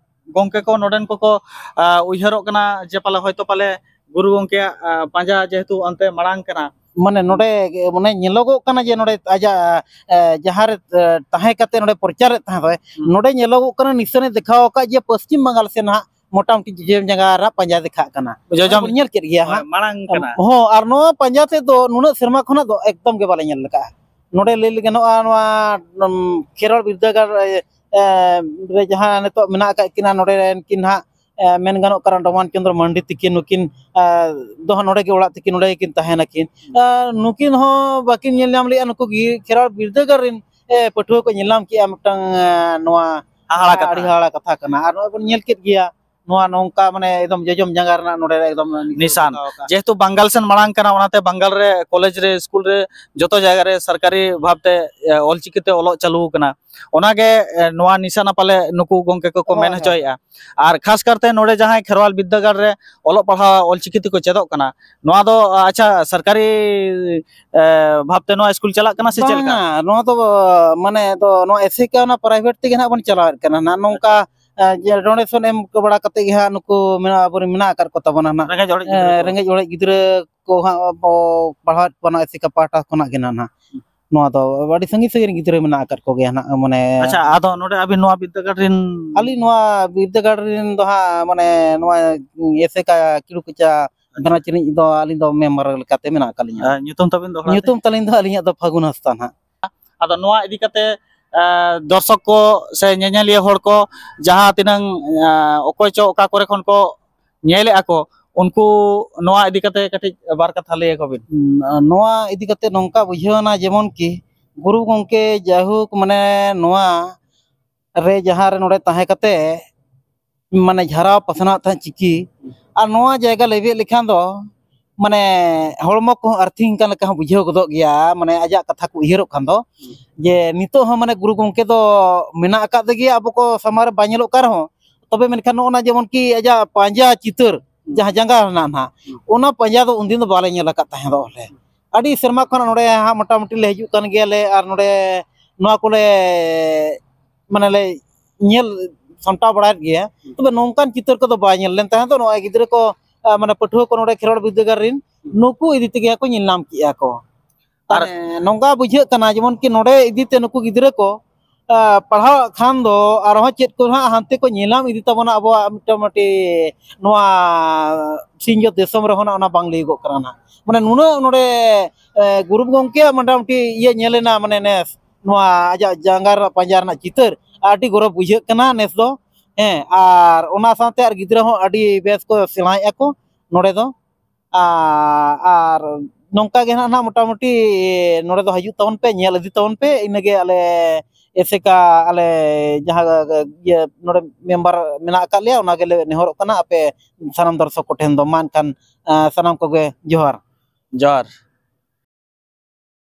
ᱜᱚᱢᱠᱮ ᱠᱚ ᱱᱚᱰᱮᱱ ᱠᱚᱠᱚ, ᱟ, ᱩᱭᱦᱟᱹᱨᱚᱜ ᱠᱟᱱᱟ ᱡᱮ ᱯᱟᱞᱮ ᱦᱚᱭᱛᱳ ᱯᱟᱞᱮ ᱜᱩᱨᱩ ᱜᱚᱢᱠᱮᱭᱟᱜ, ᱟ, ᱯᱟᱸᱡᱟ ᱡᱮᱦᱮᱛᱩ ᱚᱱᱛᱮ ᱢᱟᱲᱟᱝ ᱠᱟᱱᱟ᱾ ᱢᱟᱱᱮ ᱱᱚᱰᱮ, ᱢᱟᱱᱮ ᱧᱮᱞᱚᱜᱚᱜ ᱠᱟᱱᱟ ᱡᱮ ᱱᱚᱰᱮ ᱟᱡᱟᱜ, ᱮ, ᱡᱟᱦᱟᱸ ᱨᱮ, ᱮ, ᱛᱟᱦᱮᱸ ᱠᱟᱛᱮ ᱱᱚᱰᱮ ᱯᱨᱚᱪᱟᱨᱮᱫ ᱛᱟᱦᱮᱸ ᱫᱚᱭ, ᱦᱩᱸ᱾ ᱱᱚᱰᱮ ᱧᱮᱞᱚᱜᱚᱜ ᱠᱟᱱᱟ ᱱᱤᱥᱟᱹᱱᱮ ᱫᱮᱠᱷᱟᱣ ᱟᱠᱟᱫ ᱡᱮ ᱯᱚᱥᱪᱤᱢ ᱵᱟᱝᱜᱟᱞ ᱥᱮᱫ ᱱᱟᱦᱟᱜ ᱢᱚᱴᱟᱢᱩᱴᱤ ᱡᱚᱡᱚᱢ ᱡᱟᱸᱜᱟ ᱨᱮᱱᱟᱜ ᱯᱟᱸᱡᱟ ᱫᱮᱠᱷᱟᱜ ᱠᱟᱱᱟ᱾ ᱡᱚᱡᱚᱢ ᱵᱚᱱ ᱧᱮᱞ ᱠᱮᱫ ᱜᱮᱭᱟ ᱦᱳᱭ, ᱦᱟᱸᱜ᱾ ᱢᱟᱲᱟᱝ ᱠᱟᱱᱟ᱾ ᱦᱚᱸ, ᱟᱨ ᱱᱚᱣᱟ ᱯᱟᱸᱡᱟ ᱛᱮᱫ ᱫᱚ ᱱᱩᱱᱟᱹᱜ ᱥᱮᱨᱢᱟ ᱠᱷᱚᱱᱟᱜ ᱫᱚ ᱮᱠᱫᱚᱢ ᱜᱮ ᱵᱟᱞᱮ ᱧᱮᱞ ᱟᱠᱟᱫᱼᱟ᱾ ᱱᱚᱰᱮ ᱞᱟᱹᱭ ᱜᱟᱱᱚᱜᱼᱟ, ᱱᱚᱣᱟ, ᱩᱢ, ᱠᱷᱮᱨᱣᱟᱲ ᱵᱤᱨᱫᱟᱹᱜᱟᱲ, ᱮ, ᱮ, ᱨᱮ ᱡᱟᱦᱟᱸ ᱱᱤᱛᱚᱜ ᱢᱮᱱᱟᱜ ᱟᱠᱟᱫ ᱠᱤᱱᱟ, ᱱᱚᱰᱮ ᱨᱮᱱ ᱠᱤᱱ ᱦᱟᱸᱜ, ᱮ, ᱢᱮᱱ ᱜᱟᱱᱚᱜ ᱠᱟᱱᱟ, ᱰᱚᱢᱟᱱ ᱪᱚᱸᱫᱽᱨᱚ ᱢᱟᱱᱰᱤ ᱛᱤᱠᱤᱱ, ᱱᱩᱠᱤᱱ, ᱮ, ᱫᱚ ᱦᱟᱸᱜ ᱱᱚᱰᱮ ᱜᱮ ᱚᱲᱟᱜ ᱛᱤᱠᱤᱱ, ᱱᱚᱰᱮ ᱜᱮᱠᱤᱱ ᱛᱟᱦᱮᱱᱟᱠᱤᱱ᱾ ᱮ, ᱱᱩᱠᱤᱱ ᱦᱚᱸ ᱵᱟᱹᱠᱤᱱ ᱧᱮᱞ ᱧᱟᱢ ᱞᱮᱜᱼᱟ, ᱱᱩᱠᱩ ᱜᱮ ᱠᱷᱮᱨᱣᱟᱲ ᱵᱤᱨᱫᱟᱹᱜᱟᱲ ᱨᱮᱱ, ᱮ, ᱯᱟᱹᱴᱷᱩᱣᱟᱹ ᱠᱚ ᱧᱮᱞ ᱧᱟᱢ ᱠᱮᱜᱼᱟ, ᱢᱤᱫᱴᱟᱝ, ᱮ, ᱱᱚᱣᱟ ᱦᱟᱦᱟᱲᱟ ᱠᱟᱛᱷᱟ᱾ ᱟᱹᱰᱤ ᱦᱟᱦᱟᱲᱟ ᱠᱟᱛᱷᱟ ᱠᱟᱱᱟ᱾ ᱟᱨ ᱱᱚᱜᱼᱚᱭ ᱵᱚᱱ ᱧᱮᱞ ᱠᱮᱫ ᱜᱮᱭᱟ, ᱱᱚᱣᱟ ᱱᱚᱝᱠᱟ ᱢᱟᱱᱮ ᱮᱠᱫᱚᱢ ᱡᱚᱡᱚᱢ ᱡᱟᱸᱜᱟ ᱨᱮᱱᱟᱜ ᱱᱚᱰᱮ ᱮᱠᱫᱚᱢ ᱱᱤᱥᱟᱱ᱾ ᱫᱮᱠᱷᱟᱣ ᱟᱠᱟᱫᱼᱟ᱾ ᱡᱮᱦᱮᱛᱩ ᱵᱟᱝᱜᱟᱞ ᱥᱮᱱ ᱢᱟᱲᱟᱝ ᱠᱟᱱᱟ, ᱚᱱᱟᱛᱮ ᱵᱟᱝᱜᱟᱞ ᱨᱮ ᱠᱚᱞᱮᱡᱽ ᱨᱮ, ᱥᱠᱩᱞ ᱨᱮ, ᱡᱚᱛᱚ ᱡᱟᱭᱜᱟ ᱨᱮ ᱥᱚᱨᱠᱟᱨᱤ ᱵᱷᱟᱵᱽᱛᱮ, ᱮ, ᱚᱞᱪᱤᱠᱤ ᱛᱮ ᱚᱞᱚᱜ ᱪᱟᱹᱞᱩ ᱟᱠᱟᱱᱟ᱾ ᱚᱱᱟᱜᱮ, ᱮ, ᱱᱚᱣᱟ ᱱᱤᱥᱟᱱᱟ ᱯᱟᱞᱮ ᱱᱩᱠᱩ ᱜᱚᱢᱠᱮ ᱠᱚᱠᱚ ᱦᱳᱭ, ᱢᱮᱱ ᱦᱳᱭ᱾ ᱦᱚᱪᱚᱭᱮᱫᱼᱟ᱾ ᱟᱨ ᱠᱷᱟᱥ ᱠᱟᱨᱛᱮ ᱱᱚᱰᱮ ᱡᱟᱦᱟᱸᱭ ᱠᱷᱮᱨᱣᱟᱞ ᱵᱤᱨᱫᱟᱹᱜᱟᱲ ᱨᱮ ᱚᱞᱚᱜ ᱯᱟᱲᱦᱟᱣ ᱚᱞᱪᱤᱠᱤ ᱛᱮᱠᱚ ᱪᱮᱫᱚᱜ ᱠᱟᱱᱟ, ᱱᱚᱣᱟ ᱫᱚ, ᱟᱪᱪᱷᱟ, ᱥᱚᱨᱠᱟᱨᱤ, ᱮ, ᱵᱷᱟᱵᱽᱛᱮ ᱱᱚᱣᱟ ᱥᱠᱩᱞ ᱪᱟᱞᱟᱜ ᱠᱟᱱᱟ ᱥᱮ ᱪᱮᱫ ᱞᱮᱠᱟ? ᱵᱟᱝᱟ, ᱱᱚᱣᱟ ᱫᱚ, ᱢᱟᱱᱮ ᱫᱚ ᱱᱚᱣᱟ ᱮᱥᱮᱠᱟ ᱚᱱᱟ ᱯᱨᱟᱭᱵᱷᱮᱴ ᱛᱮᱜᱮ ᱱᱟᱦᱟᱜ ᱵᱚᱱ ᱪᱟᱞᱟᱣᱮᱫ ᱠᱟᱱᱟ ᱱᱟᱦᱟᱜ᱾ ᱱᱚᱝᱠᱟ, ᱮ, ᱡᱮ ᱰᱚᱱᱮᱥᱚᱱ ᱮᱢ ᱵᱟᱲᱟ ᱠᱟᱛᱮ ᱜᱮ ᱦᱟᱸᱜ ᱱᱩᱠᱩ ᱢᱮᱱᱟᱜ, ᱟᱵᱚᱨᱮᱱ ᱢᱮᱱᱟᱜ ᱟᱠᱟᱫ ᱠᱚ ᱛᱟᱵᱚᱱᱟ ᱱᱟᱦᱟᱜ᱾ ᱨᱮᱸᱜᱮᱡ ᱚᱨᱮᱡ ᱜᱤᱫᱽᱨᱟᱹ ᱮ, ᱠᱚ᱾ ᱨᱮᱸᱜᱮᱡ ᱚᱨᱮᱡ ᱜᱤᱫᱽᱨᱟᱹ ᱠᱚ ᱦᱟᱸᱜ ᱵᱚ ᱯᱟᱲᱦᱟᱣᱮᱫ ᱠᱚᱣᱟ ᱱᱚᱣᱟ ᱮᱥᱮᱠᱟ ᱯᱟᱦᱴᱟ ᱠᱷᱚᱱᱟᱜ ᱜᱮ ᱱᱟᱦᱟᱜ᱾ ᱦᱩᱸ᱾ ᱱᱚᱣᱟ ᱫᱚ ᱟᱹᱰᱤ ᱥᱟᱺᱜᱤᱧ ᱥᱟᱺᱜᱤᱧ ᱨᱮᱱ ᱜᱤᱫᱽᱨᱟᱹ ᱢᱮᱱᱟᱜ ᱟᱠᱟᱫ ᱠᱚᱜᱮᱭᱟ ᱱᱟᱜ, ᱢᱟᱱᱮ᱾ ᱟᱪᱪᱷᱟ, ᱟᱫᱚ ᱱᱚᱰᱮ ᱟᱹᱵᱤᱱ ᱱᱚᱣᱟ ᱵᱤᱨᱫᱟᱹᱜᱟᱲ ᱨᱮᱱ? ᱟᱹᱞᱤᱧ ᱱᱚᱣᱟ ᱵᱤᱨᱫᱟᱹᱜᱟᱲ ᱨᱮᱱ ᱫᱚ ᱦᱟᱸᱜ, ᱢᱟᱱᱮ, ᱱᱚᱣᱟ ᱮᱥᱮᱠᱟ ᱠᱤᱲᱩ ᱠᱚᱪᱟ ᱵᱨᱟᱧᱪ ᱨᱤᱱᱤᱡ ᱫᱚ ᱟᱹᱞᱤᱧ ᱫᱚ ᱢᱮᱢᱵᱟᱨ ᱞᱮᱠᱟᱛᱮ ᱢᱮᱱᱟᱜ ᱟᱠᱟᱫ ᱞᱤᱧᱟ᱾ ᱟᱨ ᱧᱩᱛᱩᱢ ᱛᱟᱵᱤᱱ ᱫᱚᱦᱲᱟ ᱛᱮ? ᱧᱩᱛᱩᱢ ᱛᱟᱹᱞᱤᱧ ᱫᱚ ᱟᱹᱞᱤᱧᱟᱜ ᱫᱚ ᱯᱷᱟᱹᱜᱩᱱ ᱦᱟᱸᱥᱫᱟ ᱱᱟᱦᱟᱜ᱾ ᱟᱫᱚ ᱱᱚᱣᱟ ᱤᱫᱤ ᱠᱟᱛᱮ, ᱮ, ᱫᱚᱨᱥᱚᱠ ᱠᱚ ᱥᱮ ᱧᱮᱧᱮᱞᱤᱭᱟᱹ ᱦᱚᱲ ᱠᱚ ᱡᱟᱦᱟᱸ ᱛᱤᱱᱟᱹᱝ, ᱮ, ᱚᱠᱚᱭ ᱪᱚ ᱚᱠᱟ ᱠᱚᱨᱮ ᱠᱷᱚᱱ ᱠᱚ ᱧᱮᱞᱮᱫᱼᱟ ᱠᱚ, ᱩᱱᱠᱩ ᱱᱚᱣᱟ ᱤᱫᱤ ᱠᱟᱛᱮ ᱠᱟᱹᱴᱤᱡ ᱵᱟᱨ ᱠᱟᱛᱷᱟ ᱞᱟᱹᱭ ᱟᱠᱚ ᱵᱤᱱ᱾ ᱦᱩᱸ, ᱱᱚᱣᱟ ᱤᱫᱤ ᱠᱟᱛᱮ ᱱᱚᱝᱠᱟ ᱵᱩᱡᱷᱟᱹᱣ ᱮᱱᱟ, ᱡᱮᱢᱚᱱ ᱠᱤ ᱜᱩᱨᱩ ᱜᱚᱢᱠᱮ ᱡᱟᱭᱦᱳᱠ, ᱢᱟᱱᱮ, ᱱᱚᱣᱟ ᱨᱮ ᱡᱟᱦᱟᱸ ᱨᱮ ᱱᱚᱰᱮ ᱛᱟᱦᱮᱸ ᱠᱟᱛᱮ, ᱢᱟᱱᱮ, ᱡᱷᱟᱨᱟᱣ ᱯᱟᱥᱱᱟᱣ ᱛᱟᱦᱮᱸᱫ ᱪᱤᱠᱤ, ᱟᱨ ᱱᱚᱣᱟ ᱡᱟᱭᱜᱟ ᱞᱮᱵᱮᱫ ᱞᱮᱠᱷᱟᱱ ᱫᱚ, ᱢᱟᱱᱮ, ᱦᱚᱲᱢᱚ ᱠᱚᱦᱚᱸ ᱟᱨᱛᱷᱤᱝ ᱠᱟᱱ ᱞᱮᱠᱟ ᱦᱚᱸ ᱵᱩᱡᱷᱟᱹᱣ ᱜᱚᱫᱚᱜ ᱜᱮᱭᱟ, ᱢᱟᱱᱮ, ᱟᱡᱟᱜ ᱠᱟᱛᱷᱟ ᱠᱚ ᱩᱭᱦᱟᱹᱨᱚᱜ ᱠᱷᱟᱱ ᱫᱚ, ᱡᱮ ᱱᱤᱛᱚᱜ ᱦᱚᱸ, ᱢᱟᱱᱮ, ᱜᱩᱨᱩ ᱜᱚᱢᱠᱮ ᱫᱚ ᱢᱮᱱᱟᱜ ᱟᱠᱟᱫ ᱜᱮᱭᱟ, ᱟᱵᱚ ᱠᱚ ᱥᱟᱢᱟᱝ ᱨᱮ ᱵᱟᱭ ᱧᱮᱞᱚᱜ ᱠᱟᱱ ᱨᱮᱦᱚᱸ, ᱛᱚᱵᱮ ᱢᱮᱱᱠᱷᱟᱱ ᱱᱚᱜᱼᱚ ᱱᱟ ᱡᱮᱢᱚᱱ ᱠᱤ ᱟᱡᱟᱜ ᱯᱟᱸᱡᱟ ᱪᱤᱛᱟᱹᱨ, ᱡᱟᱦᱟᱸ ᱡᱟᱸᱜᱟ ᱨᱮᱱᱟᱜ ᱱᱟᱦᱟᱜ, ᱚᱱᱟ ᱯᱟᱸᱡᱟ ᱫᱚ ᱩᱱᱫᱤᱱ ᱫᱚ ᱵᱟᱞᱮ ᱧᱮᱞ ᱟᱠᱟᱫ ᱛᱟᱦᱮᱸ ᱫᱚ ᱵᱚᱞᱮ᱾ ᱟᱹᱰᱤ ᱥᱮᱨᱢᱟ ᱠᱷᱚᱱ ᱱᱚᱰᱮ ᱦᱟᱸᱜ ᱢᱚᱴᱟᱢᱩᱴᱤ ᱞᱮ ᱦᱤᱡᱩᱜ ᱠᱟᱱ ᱜᱮᱭᱟᱞᱮ, ᱟᱨ ᱱᱚᱰᱮ ᱱᱚᱣᱟ ᱠᱚᱞᱮ, ᱢᱟᱱᱮ, ᱞᱮ ᱧᱮᱞ ᱥᱟᱢᱴᱟᱣ ᱵᱟᱲᱟᱭᱮᱫ ᱜᱮᱭᱟ᱾ ᱛᱚᱵᱮ ᱱᱚᱝᱠᱟᱱ ᱪᱤᱛᱟᱹᱨ ᱠᱚᱫᱚ ᱵᱟᱭ ᱧᱮᱞ ᱞᱮᱱ ᱛᱟᱦᱮᱸ ᱫᱚ᱾ ᱱᱚᱜᱼᱚᱭ ᱜᱤᱫᱽᱨᱟᱹ ᱠᱚ, ᱟ, ᱢᱟᱱᱮ, ᱯᱟᱹᱴᱷᱩᱣᱟᱹ ᱠᱚ ᱱᱚᱰᱮ ᱠᱷᱮᱨᱣᱟᱲ ᱵᱤᱨᱫᱟᱹᱜᱟᱲ ᱨᱮᱱ, ᱱᱩᱠᱩ ᱤᱫᱤ ᱛᱮᱜᱮ ᱠᱚ ᱧᱮᱞ ᱧᱟᱢ ᱠᱮᱜᱼᱟ ᱠᱚ᱾ ᱟᱨ ᱢᱟᱱᱮ, ᱱᱚᱝᱠᱟ ᱵᱩᱡᱷᱟᱹᱜ ᱠᱟᱱᱟ ᱡᱮᱢᱚᱱ ᱠᱤ ᱱᱚᱰᱮ ᱤᱫᱤ ᱛᱮ ᱱᱩᱠᱩ ᱜᱤᱫᱽᱨᱟᱹ ᱠᱚ, ᱟ, ᱯᱟᱲᱦᱟᱣ ᱠᱷᱟᱱ ᱫᱚ ᱟᱨᱦᱚᱸ ᱪᱮᱫ ᱠᱚ ᱦᱟᱸᱜ ᱦᱟᱱᱛᱮ ᱠᱚ ᱧᱮᱞᱟᱢ ᱤᱫᱤ ᱛᱟᱵᱚᱱᱟ ᱟᱵᱚᱣᱟᱜ ᱢᱤᱫᱴᱟᱝ ᱢᱤᱫᱴᱤᱡ ᱱᱚᱣᱟ ᱥᱤᱧᱚᱛ ᱫᱤᱥᱚᱢ ᱨᱮᱦᱚᱸ ᱱᱟᱜ ᱚᱱᱟ ᱵᱟᱝ ᱞᱟᱹᱭᱚᱜᱚᱜ ᱠᱟᱱᱟ ᱱᱟᱜ᱾ ᱢᱟᱱᱮ, ᱱᱩᱱᱟᱹᱜ ᱱᱚᱰᱮ, ᱮ, ᱜᱩᱨᱩ ᱜᱚᱢᱠᱮᱭᱟᱜ ᱢᱚᱴᱟᱢᱩᱴᱤ ᱤᱭᱟᱹ ᱧᱮᱞ ᱮᱱᱟ, ᱢᱟᱱᱮ, ᱱᱮᱥ ᱱᱚᱣᱟ ᱟᱡᱟᱜ ᱡᱟᱸᱜᱟ ᱨᱮᱱᱟᱜ ᱯᱟᱸᱡᱟ ᱨᱮᱱᱟᱜ ᱪᱤᱛᱟᱹᱨ ᱟᱹᱰᱤ ᱜᱚᱨᱚᱵᱽ ᱵᱩᱡᱷᱟᱹᱜ ᱠᱟᱱᱟ ᱱᱮᱥ ᱫᱚ᱾ ᱦᱮᱸ, ᱟᱨ ᱚᱱᱟ ᱥᱟᱶᱛᱮ ᱟᱨ ᱜᱤᱫᱽᱨᱟᱹ ᱦᱚᱸ ᱟᱹᱰᱤ ᱵᱮᱥ ᱠᱚ ᱥᱮᱬᱟᱭᱮᱫᱼᱟ ᱠᱚ ᱱᱚᱰᱮ ᱫᱚ᱾ ᱟ-, ᱟᱨ ᱱᱚᱝᱠᱟ ᱜᱮ ᱱᱟᱜ, ᱱᱟᱜ ᱢᱚᱴᱟᱢᱩᱴᱤ ᱱᱚᱰᱮ ᱫᱚ ᱦᱤᱡᱩᱜ ᱛᱟᱵᱚᱱ ᱯᱮ, ᱧᱮᱞ ᱤᱫᱤ ᱛᱟᱵᱚᱱ ᱯᱮ᱾ ᱤᱱᱟᱹᱜᱮ ᱟᱞᱮ ᱮᱥᱮᱠᱟ, ᱟᱞᱮ ᱡᱟᱦᱟᱸ ᱤᱭᱟᱹ ᱱᱚᱰᱮ ᱢᱮᱢᱵᱟᱨ ᱢᱮᱱᱟᱜ ᱟᱠᱟᱫ ᱞᱮᱭᱟ, ᱚᱱᱟ ᱜᱮᱞᱮ ᱱᱮᱦᱚᱨᱚᱜ ᱠᱟᱱᱟ ᱟᱯᱮ ᱥᱟᱱᱟᱢ ᱫᱚᱨᱥᱚᱠ ᱠᱚᱴᱷᱮᱱ ᱫᱚ᱾ ᱢᱟ ᱮᱱᱠᱷᱟᱱ, ᱟ, ᱥᱟᱱᱟᱢ ᱠᱚᱜᱮ ᱡᱚᱦᱟᱨ᱾ ᱡᱚᱦᱟᱨ᱾